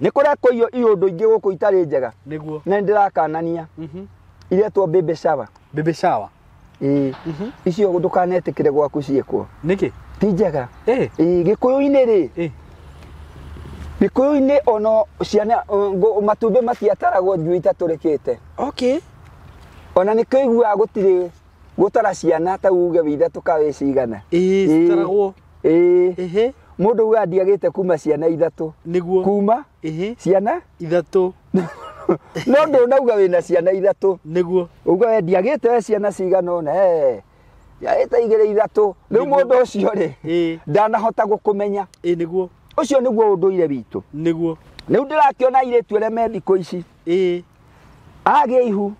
nĩ kũrekwo iũndũ ingĩ gũkũ itarĩ njega. Nĩguo. Na nĩndĩrakanania. Iretwo baby shower. Baby shower. Ĩĩ. Icio ndũkanetĩkĩre gwaku ciĩkwo. Nĩkĩ? Ti njega. Ĩĩ. Ĩĩ, Gĩkũyũ-inĩ rĩ. Ĩĩ. Gĩkũyũ-inĩ ona ciana matumbĩ matiataragwo njui itatũrĩkĩte. Okay. Ona nĩkĩo iguaga gũtirĩ gũtara ciana ta uge wĩ ithatũ ka wĩ cigana. Ĩĩ, citaragwo. Ĩĩ. Ĩhĩ. Mũndũ ugaga ndiagĩte kuma ciana ithatũ. Nĩguo. Kuma Ĩhĩ. ciana ithatũ. No ndũnauga wĩna ciana ithatũ. Nĩguo. Uga we ndiagĩte we ciana cigana ũna. Ndiagĩte igĩrĩ ithatũ. Rĩu mũndũ ũcio rĩ, ndanahota gũkũmenya. Ĩĩ nĩguo. Ũcio nĩguo ũndũire witũ. Nĩguo. Rĩu ndĩrakĩona airĩtu arĩa me thikũ ici. Ĩĩ. Agĩa ihu.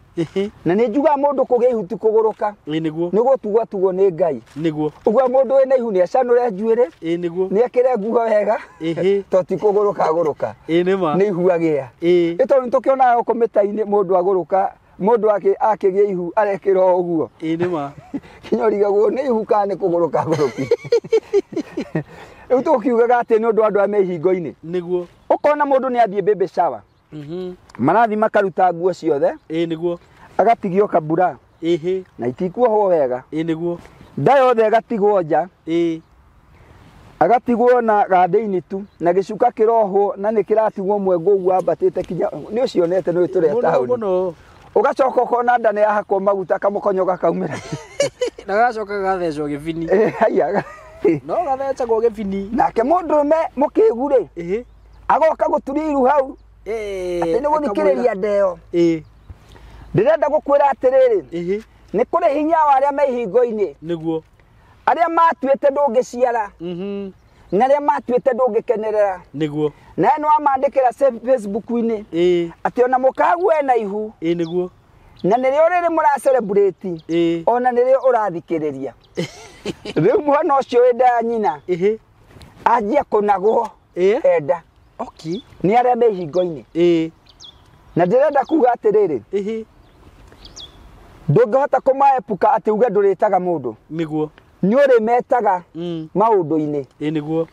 Na nĩ njugaga mũndũ kũgĩa ihu ti kũgũrũka. Ĩĩ nĩguo. Nĩ gũtugwo tugwo nĩ Ngai. Nĩguo. Ũguo mũndũ wĩna ihu nĩ acanũre njuĩrĩ. Ĩĩ nĩguo. Nĩ ekĩre nguo wega. Ĩhĩ. To ti kũgũrũka agũrũka. Ĩĩ nĩ ma. Nĩ ihu agĩa. Ĩĩ. Ĩ tondũ nĩtũkĩonaga gũkũ mĩta-inĩ mũndũ agũrũka, mũndũ akĩgĩa ihu arekĩra o ũguo. Ĩĩ nĩ ma. Kinya ũrigagwo nĩ ihu kana nĩ kũgũrũka agũrũki. Rĩu tũkiugaga atĩ nĩ ũndũ wa andũ arĩa me ihingo-inĩ. Nĩguo. Ũkona mũndũ nĩ athiĩ baby shower. Marathiĩ makaruta nguo ciothe. Ĩĩ nĩguo. Agatigio kabura. Ĩhĩ. Na itikuohwo wega. Ĩĩ nĩguo. Nda yothe ĩgatigwo nja. Ĩĩ. Agatigwo na gathĩinĩ tu na gĩcuka kĩrohwo na nĩ kĩratigwo mwengo ũguo wambatĩte kinya nĩ ũcionete nĩ tũrĩa taũni. Mũno. Ũgacoka ũkona nda nĩ yahakwo maguta kamũkonyo gakaumĩra. Na gacoka gathecwo gĩbini. Haiya. No gathecagwo gĩbini. Nake mũndũrũme mũkĩgu rĩ Ĩhĩ. agoka gũturia iru hau atĩ nĩ gũthikĩrĩria ndeo. Ĩĩ. Ndĩrenda gũkwĩra atĩrĩrĩ, Ĩhĩ. nĩ kũrĩ hinya wa arĩa me ihingo-inĩ, Nĩguo. arĩa matuĩte ndũngĩciara na arĩa matuĩte ndũngĩkenerera. Nĩguo. Nawe nĩ wamandĩkĩra Facebook-inĩ Ĩĩ. atĩ ona mũkagu ena ihu Ĩĩ nĩguo. na nĩrĩo rĩrĩ mũra celebrate Ĩĩ. ona nĩrĩo ũrathikĩrĩria. Rĩu mwana ũcio wĩ nda ya nyina Ĩhĩ. anjia kũnagwo Ĩĩ. enda Okay. nĩ arĩa me ihingo-inĩ. Ĩĩ. Na ndĩrenda kuga atĩrĩrĩ, Ĩhĩ. ndũngĩhota kũmaepuka atĩ uge ndũrĩtaga mũndũ, Nĩguo. nĩ ũrĩmetaga maũndũ-inĩ, Ĩĩ nĩguo.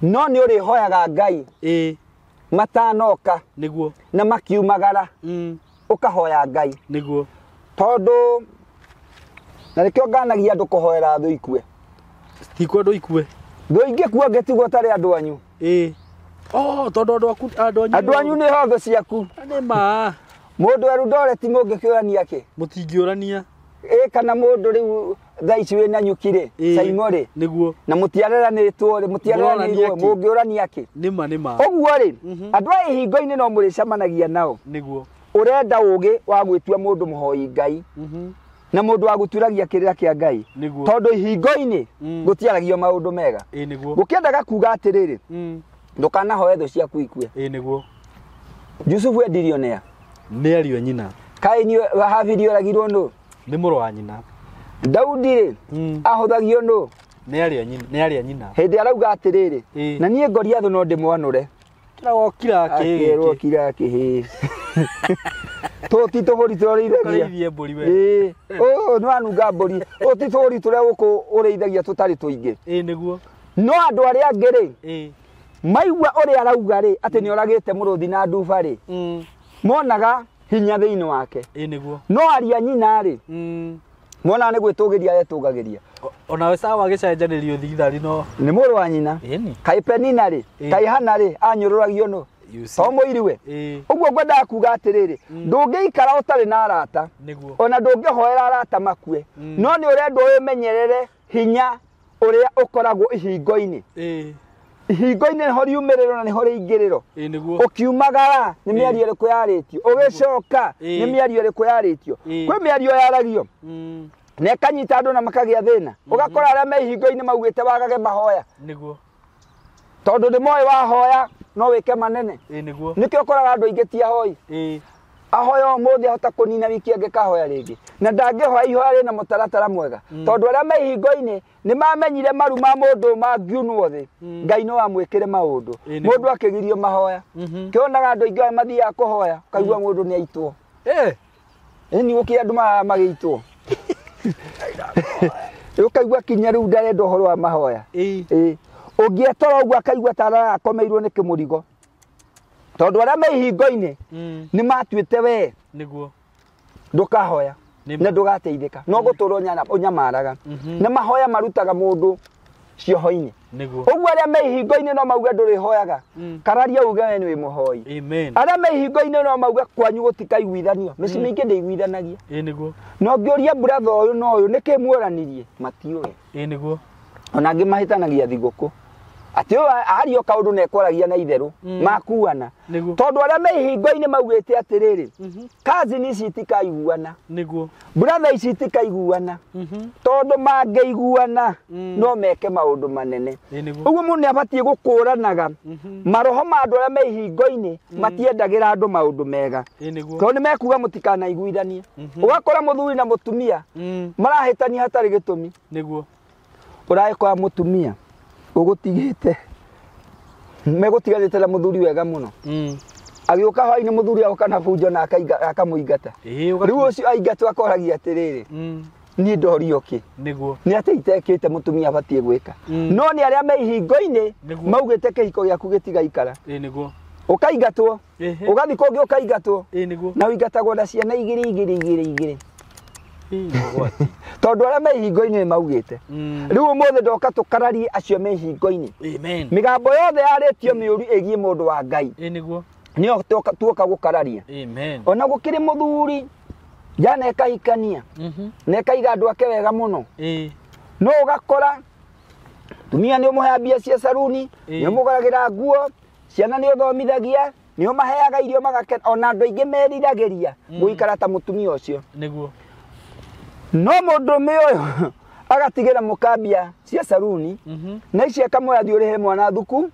no nĩ ũrĩhoyaga Ngai Ĩĩ. matanoka Nĩguo. na makiumagara, ũkahoya Ngai Nĩguo. tondũ na nĩkĩo nganagia andũ kũhoera thũ ikue. Tikwendwo ikue. Thũ ingĩkua ngĩtigwo ũtarĩ andũ anyu. Ĩĩ. Oh, tondũ andũ aku andũ anyu. Andũ anyu nĩ ho thũ ciaku. Nĩ ma. Mũndũ Eldoret mũngĩkĩũrania kĩ? Mũtingĩũrania. Ĩ kana mũndũ rĩu thaa ici wĩna nyuki rĩ, Ĩĩ. Saimo rĩ, Nĩguo. na mũtiareranĩtwo rĩ, mũtiareranĩirwo Mũrorania kĩ? mũngĩũrania kĩ? Nĩma nĩma. Ũguo rĩ, andũ aya ihingo-inĩ no mũrĩcemanagia nao. Nĩguo. Ũrenda ũgĩ wa gwĩtua mũndũ mũhoi Ngai na mũndũ wa gũturagia kĩrĩra kĩa Ngai. Nĩguo. Tondũ ihingo-inĩ gũtiaragio maũndũ mega. Ĩĩ nĩguo. Gũkĩendaga kuga atĩrĩrĩ, ndũkanahoe thũ ciaku ikue. Ĩĩ nĩguo. Jusufu endirio nĩa? Nĩ ariũ a nyina. Kaini wa Habili oragirwo nũ? Nĩ mũrũ wa nyina. Daudi rĩ, ahũthagio nũ? Nĩ ariũ a nyina. Nĩ ariũ a nyina. Hĩndĩ arauga atĩrĩrĩ, Ĩĩ. na niĩ Goliathũ no ndĩmwanũre. Kĩrago kira Akĩrwo kĩ. kira kĩhĩ. Tũũ ti tũbũri tũrĩa ũrĩithagia. Ũrĩithie mbũri we. Ĩĩ. Ũũ nĩ wanunga mbũri. Ũũ ti tũbũri tũrĩa gũkũ ũrĩithagia tũtarĩ tũingĩ. Ĩĩ nĩguo. No andũ arĩa angĩ rĩ, Ĩĩ. maigua ũrĩa arauga rĩ, atĩ nĩ oragĩte mũrũthi na nduba rĩ, monaga hinya thĩinĩ wake. Ĩĩ nĩguo. No aria nyina rĩ, monaga nĩ gwĩtũgĩria etũgagĩria. Onawe sawa gĩcenjanĩrio thigithari no. Nĩ mũrũ wa nyina. Ĩni. Kaĩ Penina rĩ, Ĩĩ. kaĩ Hana rĩ, anyũrũragio nũ? You see. To mũiriwe. Ĩĩ. Ũguo ngwendaga kuga atĩrĩrĩ, ndũngĩikara ũtarĩ na arata, Nĩguo. ona ndũngĩhoera arata makue, no nĩ ũrendwo wĩmenyerere hinya ũrĩa ũkoragwo ihingo-inĩ. Ĩĩ. Ihingo-inĩ nĩho riumĩrĩro na nĩho rĩingĩrĩro. Ĩĩ nĩguo. Ũkiumagara nĩ mĩario ĩrĩkũ yarĩtio, ũgĩcoka Ĩĩ. nĩ mĩario ĩrĩkũ yarĩtio. Ĩĩ. Kwĩ mĩario yaragio na ĩkanyita andũ na makagĩa thĩna. Ũgakora arĩa me ihingo-inĩ maugĩte wagage mahoya, Nĩguo. tondũ nĩ moĩ wahoya no wĩke manene. Ĩĩ nĩguo. Nĩkĩo ũkoraga andũ aingĩ ti ahoi. Ĩĩ. Ahoya ũmũthĩ ahota kũnina wiki ĩngĩ kahoya rĩngĩ, na ndangĩhoya ihoya rĩna mũtaratara mwega, tondũ arĩa me ihingo-inĩ nĩ mamenyire maru ma mũndũ mangiunwo thĩ, Ngai no amwĩkĩre maũndũ. Ĩĩ nĩguo. Mũndũ akĩgirio mahoya. Kĩonaga andũ aingĩ arĩa mathiaga kũhoya, ũkaigua mũndũ nĩ aitwo. Ĩĩ. Ĩni gũkĩra andũ magĩitwo. Ũkaigua kinya rĩu ndarenda ũhoro wa mahoya. Ĩĩ. Ĩĩ. Ũngĩetora ũguo akaigua ta arakomeirwo nĩ kĩmũrigo. Tondũ arĩa me ihingo-inĩ nĩ matuĩte we Nĩguo. ndũkahoya Nĩ ma. na ndũgateithĩka, no gũtũra ũnyamaraga. Na mahoya marutaga mũndũ cioho-inĩ. Nĩguo. Ũguo arĩa me ihingo-inĩ no mauge ndũrĩhoyaga, kararia uge we nĩ wĩ mũhoi. Amen. Arĩa me ihingo-inĩ no mauge kwanyu gũtikaiguithanio, mĩciĩ mĩingĩ ndĩiguithanagia. Ĩĩ nĩguo. Na ũngĩũria buratha ũyũ na ũyũ nĩkĩ muoranirie, matiũĩ. Ĩĩ nĩguo. Ona angĩ mahĩtanagia thigũkũ atĩ ũyũ ario kaũndũ na ekwaragia na itherũ, makuana. Nĩguo. Tondũ arĩa me ihingo-inĩ maugĩte atĩrĩrĩ, cousin ici itikaiguana, Nĩguo. buratha ici itikaiguana, tondũ mangĩiguana no meke maũndũ manene. Ĩĩ nĩguo. Ũguo mũndũ nĩ abatiĩ gũkũranaga maroho ma andũ arĩa me ihingo-inĩ matiendagĩra andũ maũndũ mega, Ĩĩ nĩguo. tondũ nĩ mekuga mũtikanaiguithanie. Ũgakora mũthuri na mũtumia marahĩtania hatarĩ gĩtũmi. Nĩguo. Ũragĩkora mũtumia ũgũtigĩte, megũtiganĩte na mũthuri wega mũno, agĩũka hwainĩ mũthuri agoka na bunjo na akamũingata. Ĩĩ Rĩu ũcio aingatwo akoragia atĩrĩrĩ, niĩ ndorio kĩ? Nĩguo. Nĩ atĩ itekĩte mũtumia abatiĩ gwĩka. No nĩ arĩa me ihingo-inĩ Nĩguo. maugĩte kĩhiko gĩaku gĩtigaikara. Ĩĩ nĩguo. Ũkaingatwo, Ĩhĩ. ũgathiĩ kũngĩ ũkaingatwo, Ĩĩ nĩguo. na ũingatagwo na ciana igĩrĩ igĩrĩ igĩrĩ igĩrĩ. Ũgwati. Tondũ arĩa me ihingo-inĩ nĩ maugĩte. Rĩu ũmũthĩ ndoka tũkararie acio me ihingo-inĩ. Amen. Mĩgambo yothe yarĩtio mĩũru ĩgiĩ mũndũ wa Ngai Ĩ nĩguo. nĩyo tuoka gũkararia. Amen. Ona gũkĩrĩ mũthuri jana ekahikania na ekaiga andũ ake wega mũno, Ĩ. no ũgakora tumia nĩ ũmũheaga mbia cia saruni, nĩ ũmũgũragĩra nguo, ciana nĩ ũthomithagia, nĩ ũmaheaga irio magakena, ona andũ aingĩ meriragĩria gũikara ta mũtumia ũcio. Nĩguo. No mũndũrũme ũyũ agatigĩra mũkambia cia saruni na ici akamwĩra thiĩ ũrĩhe mwana thuku,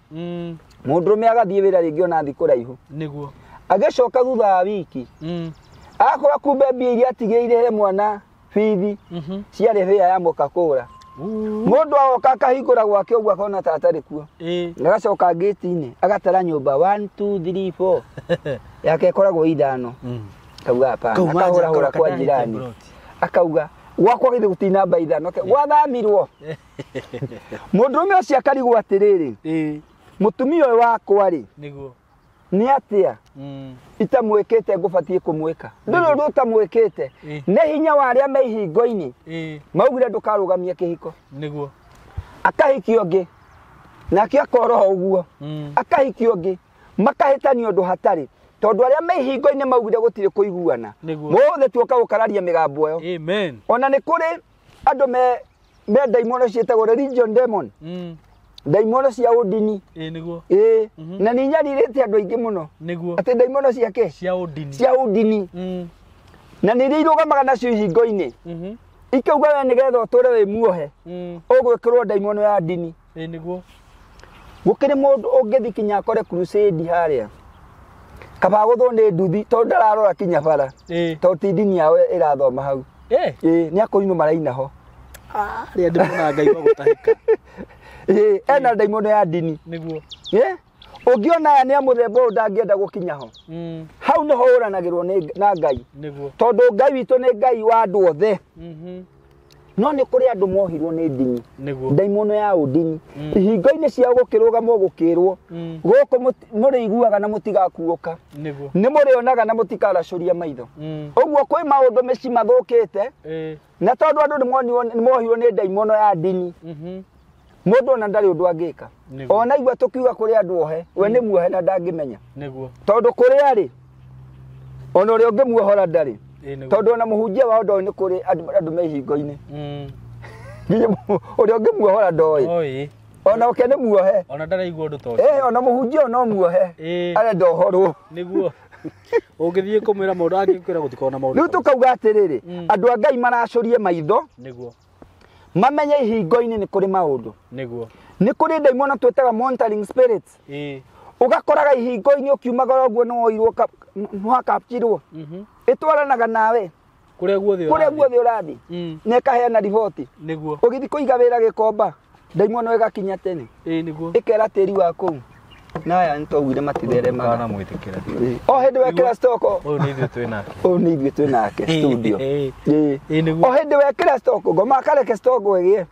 mũndũrũme agathiĩ wĩra rĩngĩ ona thiĩ kũraihu. Nĩguo. Agĩcoka thutha wa wiki akora kumbe mbia iria atigĩire he mwana bithi ciarĩ hĩa ya mũkakũra. Mũndũ agoka akahingũra gwake ũguo akona ta atarĩ kuo, Ĩ. agacoka ngĩti-inĩ agatara nyũmba 1 2 3 4 yake ĩkoragwo ithano, akauga hapana, Kauma nja, akahũrahũra kwa akora jirani ploti. akauga gwakwa githĩ gũtirĩ namba ithano, gwathamirwo. Mũndũrũme ũcio akarigwo atĩrĩrĩ, Ĩ. mũtumia ũyũ wakwa rĩ Nĩguo. nĩ atĩa itamwĩkĩte ngũbatiĩ kũmwĩka? Ndũrĩ ũndũ ũtamwĩkĩte, nĩ hinya wa arĩa me ihingo-inĩ Ĩ. maugire ndũkarũgamia kĩhiko. Nĩguo. Akahikio ũngĩ nake akoroho ũguo, akahikio ũngĩ makahĩtania ũndũ hatarĩ, tondũ arĩa me ihingo-inĩ maugire gũtirĩ kũiguana. Nĩguo. Mothe tuoka gũkararia mĩgambo ĩyo. Amen. Ona nĩ kũrĩ andũ me ndaimono ciĩtagwo religion demon, ndaimono cia ũndini. Ĩ nĩguo. Ĩ, na nĩ inyarirĩte andũ aingĩ mũno. Nĩguo. Atĩ ndaimono ciake Cia ũndini. cia ũndini, na nĩ iria irũgamaga nacio ihingo-inĩ ikauga we nĩgetha ũtũre wĩ muohe ũgwĩkĩrwo ndaimono ya ndini. Ĩ nĩguo. Gũkĩrĩ mũndũ ũngĩthi kinya akore crusade harĩa, kaba gũthwo nĩ nduthi tondũ ndararora kinya bara, Ĩ. tondũ ti ndini yao ĩrathoma hau. Ĩ. Ĩ, nĩ akũrinũ maraina ho. Arĩa ndĩmonaga Ngai wa gũtahĩka. Ĩ, ena ndaimono ya ndini. Nĩguo. Ĩ, ũngĩona aya nĩ a mũthemba ũyũ ndangĩenda gũkinya ho. Hau nĩho ũranagĩrwo na Ngai, Nĩguo. tondũ Ngai witũ nĩ Ngai wa andũ othe. No nĩ kũrĩ andũ mohirwo nĩ ndini, Nĩguo. ndaimono ya ũndini. Ihingo-inĩ ciao gũkĩrũgamwo gũkĩrwo gũkũ mũrĩiguaga na mũtigakuũka, Nĩguo. nĩ mũrĩonaga na mũtikaracũria maitho. Ũguo kwĩ maũndũ mĩciĩ mathũkĩte, Ĩ. na tondũ andũ nĩ mohirwo nĩ ndaimono ya ndini, mũndũ ona ndarĩ ũndũ angĩka. Nĩguo. Ona igua tũkiuga kũrĩ andũ ohe, we nĩ muohe na ndangĩmenya, Nĩguo. tondũ kũrĩ arĩ ona ũrĩa ũngĩmuohora ndarĩ, Ĩ nĩguo. tondũ ona mũhunjia wao ndoĩ nĩ kũrĩ andũ me ihingo-inĩ. Nginya ũrĩa ũngĩmuohora ndoĩ, Oi. ona oke nĩ muohe. Ona ndaraigua ũndũ ta ũcio. Ĩ, ona mũhunjia ũyũ no muohe, Ĩ. arenda ũhorwo. Nĩguo. Ũngĩthiĩ kũmwĩra maũndũ angĩkwĩra gũtikorwo na maũndũ. Rĩu tũkauga atĩrĩrĩ, andũ a Ngai maracũrie maitho, Nĩguo. mamenye ihingo-inĩ nĩ kũrĩ maũndũ. Nĩguo. Nĩ kũrĩ ndaimono twĩtaga monitoring spirits. Ũgakoraga ihingo-inĩ ũkiumagara ũguo nĩ woirwo, nĩ wakapchirwo, ĩtwaranaga nawe Kũrĩa guothe kũrĩa ũrathiĩ. guothe ũrathiĩ, na ĩkaheana riboti. Nĩguo. Ũgĩthiĩ kũiga wĩra Gĩkomba, ndaimono ĩgakinya tene, Ĩ nĩguo. ĩkera tĩri wa kũu na aya nĩ twaugire matitheremaga. Ndũkanamwĩtĩkĩre. O hĩndĩ wekĩra stoko, Ũyũ nĩ ithuĩ twĩ nake. ũyũ nĩ ithuĩ twĩ nake studio. Ĩ. Ĩ. Ĩ nĩguo. O hĩndĩ wekĩra stoko, ngoma akareke stoko ĩgĩe,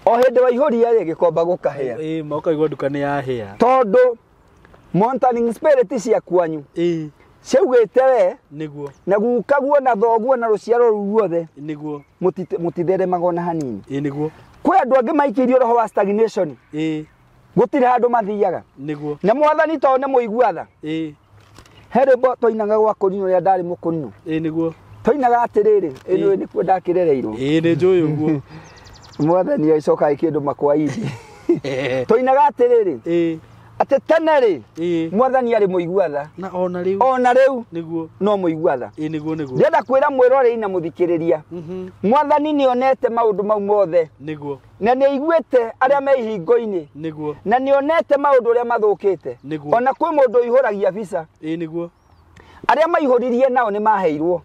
o hĩndĩ waihũria rĩ, Gĩkomba gũkahĩa, Ĩ maũkaigua nduka nĩ yahĩa. tondũ monitoring spirit cia kwanyu Ĩ. ciaugĩte we Nĩguo. na gukaguo na thoguo na rũciaro rũu ruothe Nĩguo. mũtitheremaga ona hanini. Ĩ nĩguo. Kwĩ andũ angĩ maikĩirio roho wa stagnation, Ĩ. gũtirĩ handũ mathiaga. Nĩguo. Na mwathani tondũ nĩ mũigua tha, Ĩ. he rwĩmbo twainaga gwa kũrinũ rĩrĩa ndarĩ mũkũrinũ, Ĩ nĩguo. twainaga atĩrĩrĩ, ĩno nĩkuo ndakĩrereirwo. Ĩ nĩ njũĩ ũguo. Mwathani agĩcoka agĩkĩndũma kwa ithi. Twainaga atĩrĩrĩ, Ĩ. atĩ tene rĩ, Ĩ. mwathani arĩ mũigua tha, Na ona rĩu. ona rĩu Nĩguo. no mũigua tha. Ĩ nĩguo nĩguo. Ndĩrenda kwĩra mwĩrorei na mũthikĩrĩria, mwathani nĩ onete maũndũ mau mothe, Nĩguo. na nĩ aiguĩte arĩa me ihingo-inĩ, Nĩguo. na nĩ onete maũndũ ũrĩa mathũkĩte. Nĩguo. Ona kwĩ mũndũ ũihũragia visa, Ĩ nĩguo. arĩa maihũririe nao nĩ maheirwo,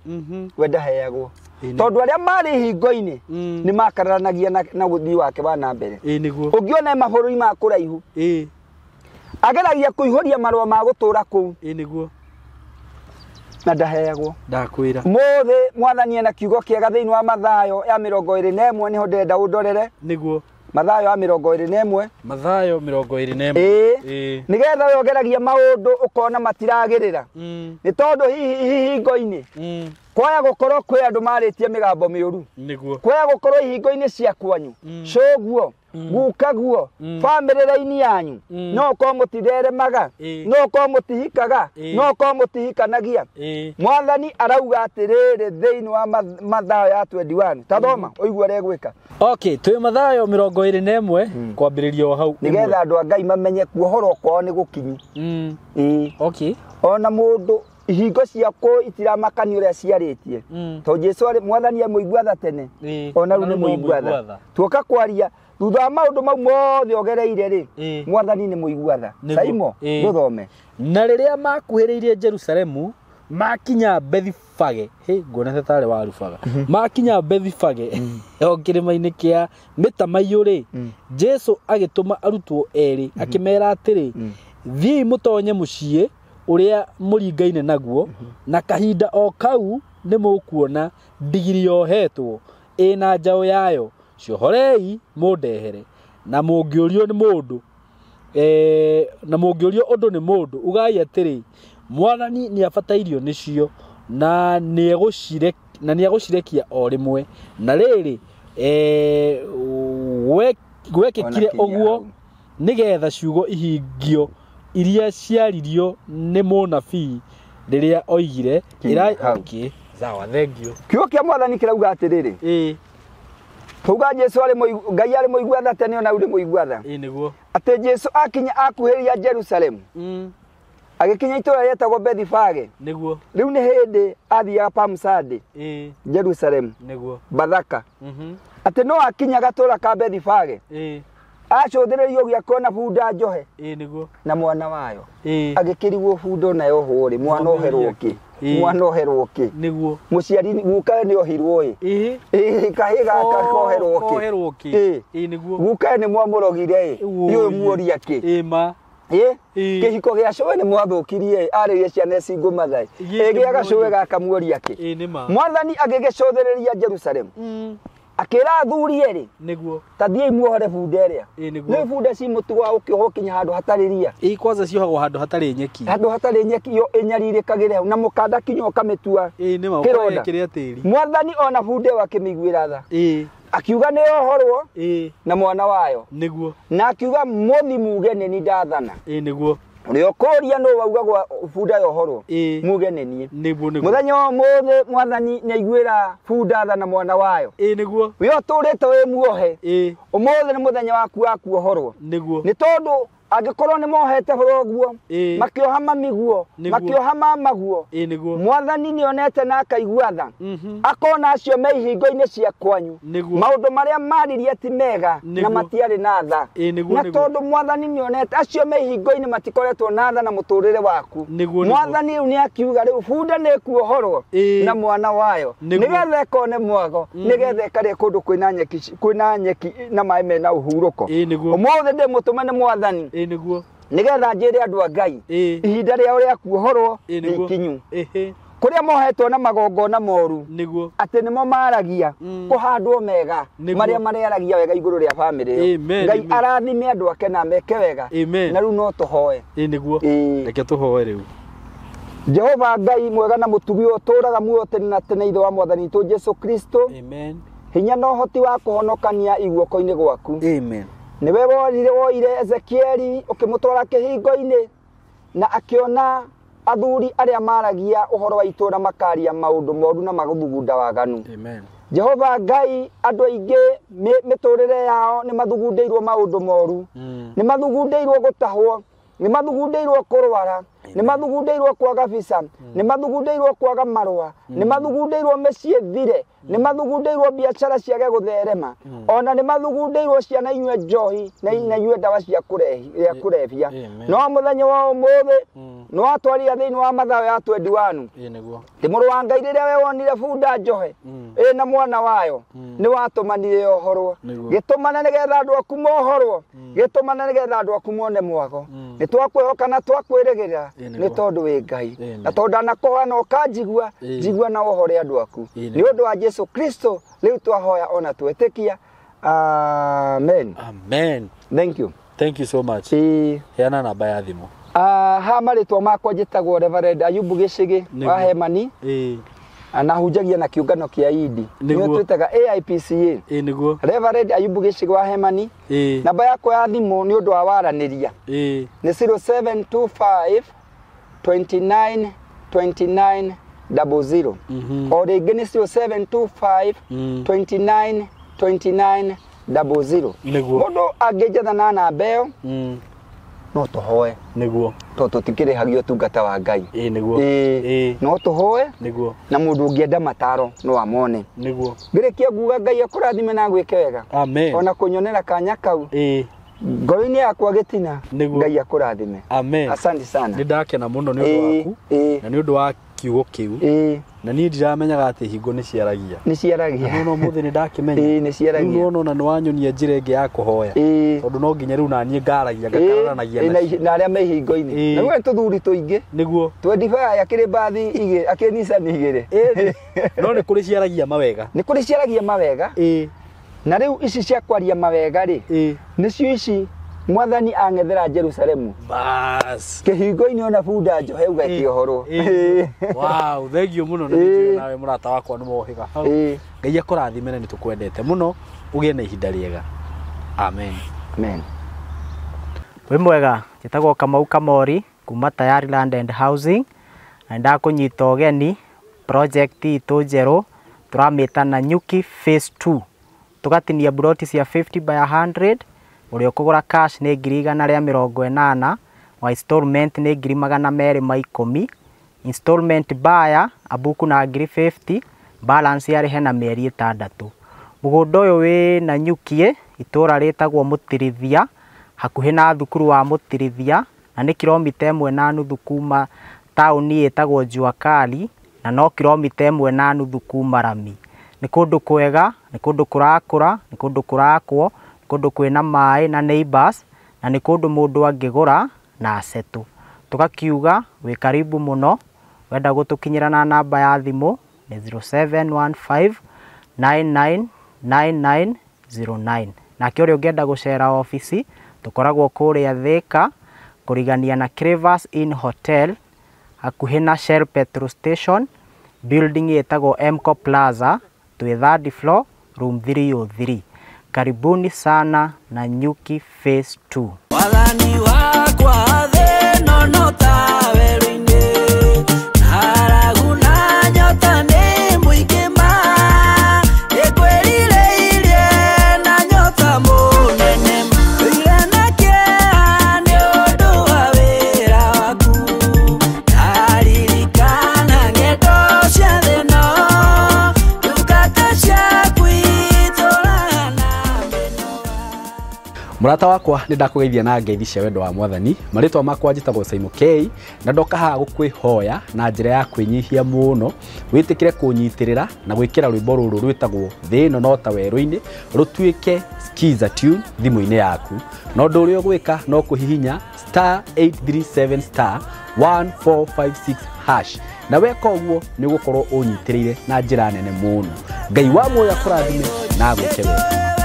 we ndaheagwo, Ĩ nĩguo. tondũ arĩa marĩ ihingo-inĩ nĩ makararanagia na ũthii wake wa na mbere. Ĩ nĩguo. Ũngĩona mabũrũri ma kũraihu, Ĩ. ageragia kũihũria marũa ma gũtũũra kũu, Ĩ nĩguo. na ndaheagwo. Ndakwĩra. Mũthĩ mwathani ena kiugo kĩega thĩinĩ wa Mathayo ya 21, nĩho ndĩrenda ũndorere. Nĩguo. Mathayo wa 21. Mathayo 21. Ĩĩ. Nĩgetha we ũgeragia maũndũ ũkona matiragĩrĩra. Nĩ tondũ hihi ihingo-inĩ kwaya gũkorwo kwĩ andũ marĩtie mĩgambo mĩũru. Nĩguo. Kwaya gũkorwo ihingo-inĩ cia kwanyu. Cũguo, gukaguo, bamĩrĩra-inĩ yanyu. No ũkorwo mũtitheremaga, no ũkorwo mũtihikaga, no ũkorwo mũtihikanagia. Mwathani arauga atĩrĩrĩ thĩinĩ wa Mathayo ya 21. Ta thoma ũigue ũrĩa egwĩka. Okay, twĩ Mathayo 21 kwambĩrĩria o hau. Nĩgetha andũ a Ngai mamenye kuohorwo kwao nĩ gũkinyu. Ĩĩ. Okay. Ona mũndũ ihingo ciakwo itiramakania ũrĩa ciarĩtie. Tondũ Jesũ arĩ mwathani amũigua tha tene. Ona rĩu nĩ mũigua tha. Tuoka kwaria thutha wa maũndũ mau mothe ũgereire rĩ, mwathani nĩ mũigua tha. Saimo, ndũthome. Na rĩrĩa makuhĩrĩirie Jerusalemu, makinya Bethifage, hĩ nguona ta tarĩ warubaga. Makinya Bethifage, o kĩrĩma-inĩ kĩa mĩtamaiyũ rĩ, Jesũ agĩtũma arutwo erĩ, akĩmera atĩrĩ, thiĩi mũtonye mũciĩ ũrĩa mũringaine naguo, na kahinda o kau nĩ mũkuona ndigiri yohetwo ĩna njaũ yayo, ciohorei mũndehere. Na mũngĩũrio nĩ mũndũ, na mũngĩũrio ũndũ nĩ mũndũ, ugai atĩrĩ, mwathani nĩ abatairio nĩcio, na nĩegũcirekia o rĩmwe. Na rĩrĩ, gwekĩkire ũguo nĩgetha ciugo ihingio iria ciaririo nĩ mũnabii rĩrĩa oigire. Okay. Sawa, thank you. Kiugo kĩa mwathani kĩrauga atĩrĩrĩ. Ĩĩ. Tuga Jesũ arĩ Ngai arĩ mũigua tha tene ona rĩu nĩ mũigua tha. Ĩĩ nĩguo. Atĩ Jesũ akinya akuhĩrĩria Jerusalemu. Agĩkinya itũũra rĩetagwo Bethifage. Nĩguo. Rĩu nĩ hĩndĩ athiaga Palm Sunday. Ĩĩ. Jerusalemu. Nĩguo. Bathaka. Atĩ no akinya gatũũra ka Bethifage. Ĩĩ. Acũthĩrĩrio ũguo akona bunda njohe. Ĩĩ nĩguo. Na mwana wayo. Ĩĩ. Agĩkĩrigwo bunda ona yohwo rĩ, mwana oherwo kĩ? Mwana oherwo kĩ? Nĩguo. Mũciari gukawe nĩ ohirwo ĩ. Ĩĩ. Ĩĩ kahĩ gaka koherwo kĩ? Koherwo kĩ? Ĩĩ. Ĩĩ nĩguo. Gukawe nĩ mwamũrogire ĩ. Iũĩ muoria kĩ? Ĩĩ ma. Ĩĩ. Kĩhiko gĩa cũwe nĩ mwathũkirie ĩ, arĩire ciana cingũ mathai. Ĩ gĩa gacũwe gaka muoria kĩ? Ĩĩ nĩ ma. Mwathani agĩgĩcũthĩrĩria Jerusalemu. Akĩra athuri erĩ. Nĩguo. Ta thiĩi muohore bunda ĩrĩa. Ĩĩ nĩguo. Nĩ bunda ci mũtugo wa gũkĩohwo kinya handũ hatarĩ ria. Ĩĩ kwanza ciohagwo handũ hatarĩ nyeki. Handũ hatarĩ nyeki yo ĩnyarirĩkagĩre hau na mũkanda kinya ũkamĩtua. Ĩĩ nĩ ma kĩronda. Kĩrĩa tĩri. Mwathani ona bunda ĩyo akĩmĩiguĩra tha. Ĩĩ. Akiuga nĩ yohorwo. Ĩĩ. Na mwana wayo. Nĩguo. Na akiuga mũthi muge nĩ niĩ ndathana. Ĩĩ nĩguo. Ũrĩa ũkũria nũ wauga gwa bunda yohorwo. Muge nĩ niĩ. Nĩguo nĩguo. Mũthenya wa ũmũthĩ mwathani nĩ aiguĩra bunda tha na mwana wayo. Ĩĩ nĩguo. We ũtũrĩte wĩ muohe. Ĩĩ. Ũmũthĩ nĩ mũthenya waku wa kuohorwo. Nĩguo. Nĩ tondũ angĩkorwo nĩ mohete thoguo, makĩoha mamiguo, makĩoha mamaguo. Ĩĩ nĩguo. Mwathani nĩ onete na akaigua tha. Akona acio me ihingo-inĩ cia kwanyu. Maũndũ marĩa maririe ti mega na matiarĩ na tha. Na tondũ mwathani nĩ onete acio me ihingo-inĩ matikoretwo na tha na mũtũrĩre waku. Mwathani rĩu nĩ akiuga rĩu bunda nĩ ĩkuohorwo na mwana wayo. Nĩgetha ĩkone mwago, nĩgetha ĩkarĩe kũndũ kwĩna nyeki na maĩ mena ũhurũko. Ũmũthĩ ndĩmũtũme nĩ mwathani. Nĩguo. Nĩgetha njĩre andũ a Ngai ihinda rĩao rĩa kuohorwo nĩ ikinyu. Kũrĩa mohetwo na magongona moru. Nĩguo. Atĩ nĩmo maragia kũhandwo mega marĩa marĩaragia wega igũrũ rĩa bamĩrĩ ĩyo. Ngai arathime andũ ake na meke wega. Na rĩu no tũhoe. Ĩĩ nĩguo. Reke tũhoe rĩu. Jehova Ngai mwega na mũtugi ũtũũraga muoyo tene na tene ithe wa mwathani witũ Jesũ Kristo. Amen. Hinya na ũhoti wa kũhonokania iguoko-inĩ gwaku. Amen. Nĩwe woire Ezekieli ũkĩmũtwara kĩhingo-inĩ na akĩona athuri arĩa maragia ũhoro wa itũũra makaria maũndũ moru na magũthugunda waganu. Amen. Jehova Ngai andũ aingĩ mĩtũrĩre yao nĩ mathugundĩirwo maũndũ moru. Nĩ mathugundĩirwo gũtahwo, nĩ mathugundĩirwo kũrwara, nĩ mathugundĩirwo kwaga visa, nĩ mathugundĩirwo kwaga marũa, nĩ mathugundĩirwo mĩciĩ thire, nĩ mathugundĩirwo biacara ciage gũtherema, ona nĩ mathugundĩirwo ciana inyue njohi na inyue ndawa cia kũrebia. No mũthenya wa ũmũthĩ nĩ watwarire thĩinĩ wa Mathayo ya 21. Ĩĩ nĩguo. Ti mũrũ wa Ngai rĩrĩa we wonire bunda njohe ĩna mwana wayo nĩ watũmanire yohorwo. Gĩtũmane nĩgetha andũ aku mohorwo, gĩtũmane nĩgetha andũ aku mone mwago. Nĩ twakwĩhoka na twakwĩrĩgĩrĩra nĩ tondũ wĩ Ngai. Na tondũ ndanakoha na ũkanjigua, njigua na ũhore andũ aku. Nĩ ũndũ wa Jesũ Kristo rĩu twahoya ona twetĩkia. Amen. Amen. Thank you. Thank you so much. Ĩĩ. Heana namba ya thimũ. Ha marĩtwa makwa njĩtagwo Reverend Ayubu Gĩcĩgĩ Nĩguo. wa Hemani, Ĩĩ. na hunjagia na kĩũngano kĩa Idi, Nĩguo. nĩyo twĩtaga AIPCA. Ĩĩ nĩguo. Reverend Ayubu Gĩcĩgĩ wa Hemani. Ĩĩ. Namba yakwa ya thimũ nĩ ũndũ wa waranĩria Ĩĩ. nĩ 0725 29 29 00. O rĩngĩ nĩ 0725 29 29 00. Nĩguo. Mũndũ angĩnjetha na namba ĩyo no tũhoe, Nĩguo. tondũ tũtikĩrĩhagio ũtungata wa Ngai. Ĩĩ nĩguo. Ĩĩ, Ĩĩ. no tũhoe, Nĩguo. na mũndũ ũngĩenda mataro no amone. Nĩguo. Ngĩrĩkia nguga Ngai akũrathime na agwĩke wega. Amen. Ona kũnyonera kanya kau Ĩĩ. ngoro-inĩ yakwa gĩtina. Nĩguo. Ngai akũrathime. Amen. Asante sana. Nĩ ndakena mũno nĩ ũndũ Ĩĩ, waku ĩĩ. na nĩ ũndũ wa kiugo kĩu, Ĩĩ. na niĩ ndiramenyaga atĩ hingo nĩ ciaragia. Nĩ ciaragia. No mũthĩ nĩ ndakĩmenya. Ĩĩ, nĩ ciaragia. Rĩu nĩwona ona nĩ wanyonia njĩra ĩngĩ ya kũhoya. Ĩĩ. Tondũ no nginya rĩu naniĩ ngaragia, ngakararanagia Ĩĩ, nacio. na arĩa me ihingo-inĩ. Ĩĩ. Na rĩu nĩ tũthuri tũingĩ. Nĩguo. 25 akĩrĩ mbathi igĩrĩ, akĩrĩ Nissan igĩrĩ. No nĩ kũrĩ ciaragia mawega. Nĩ kũrĩ ciaragia mawega. Ĩĩ. Na rĩu ici cia kwaria mawega rĩ, Ĩĩ. nĩcio ici mwathani ang'ethera Jerusalemu. Bas. Kĩhingo-inĩ ona bunda njohe ũgekĩohorwo. Ĩĩ. Wow, thank you mũno na Ĩĩ. nĩnjũĩ nawe mũrata wakwa nĩ wohĩga hau. Ĩĩ. Ngai akũrathime na nĩ tũkwendete mũno, ũgĩe na ihinda rĩega. Amen. Amen. Wĩ mwega, njĩtagwo Kamau Kamori kuma Tayari Land and Housing, na nĩndakũnyita ũgeni project itũ njerũ tũramĩta Nanyuki Phase 2. Tũgatinia mburoti cia 50 by 100, ũrĩa ũkũgũra cash nĩ 180,000, wa installment nĩ 210,000, installment buyer abuku na 50,000, balance arĩhe na mĩeri 6. Mũgũnda ũyũ wĩ Nanyuki, itũra rĩtagwo Mũtirithia, hakuhĩ na thukuru wa Mũtirithia, na nĩ kilomita 1.5 kuma taũni ĩtagwo Jua Kali, na no kilomita 1.5 kuma Rami. Nĩ kũndũ kwega, nĩ kũndũ kũrakũra, nĩ kũndũ kũrakwo, nĩ kũndũ kwĩna maĩ na neighbors, na nĩ kũndũ mũndũ angĩgũra na asetũ. Tũgakiuga wĩ karibu mũno, wenda gũtũkinyĩra na namba ya thimũ nĩ 0715 999909. Nake ũrĩa ũngĩenda gũcera obici, tũkoragwo kũrĩa Thika, kũrigania na Cravers Inn Hotel, hakuhĩ na Shell Petrol Station, building ĩtagwo Mco Plaza, twĩ third floor, room 303. Karibuni sana Nanyuki Phase 2. Wathani wakwa thĩ ĩno no ta werũ-inĩ, ng'aragu na nyota nĩ mũingĩ ma, nĩngwĩrirĩirie na nyota mũnene, ndũire na kĩeha nĩ ũndũ wa wĩra waku, ndaririkana ng'endo cia thĩ ĩno, ndungata ciaku itũũraga na mĩnoga. Mũrata wakwa nĩ ndakũgeithia na ngeithi cia wendo wa mwathani. Marĩtwa makwa njĩtagwo Simon K, na ndoka haha gũkwĩhoya na njĩra ya kwĩnyihia mũno wĩtĩkĩre kũnyitĩrĩra na gwĩkĩra rwĩmbo rũrũ rwĩtagwo Thĩ ĩno no ta werũ-inĩ rũtuĩke skiza tune thimũ-inĩ yaku. Na ũndũ ũrĩa ũgwĩka no kũhihinya star 837 star 1456 hash, na weka ũguo nĩ ũgũkorwo ũnyitĩrĩire na njĩra nene mũno. Ngai wa muoyo akũrathime na agwĩke wega.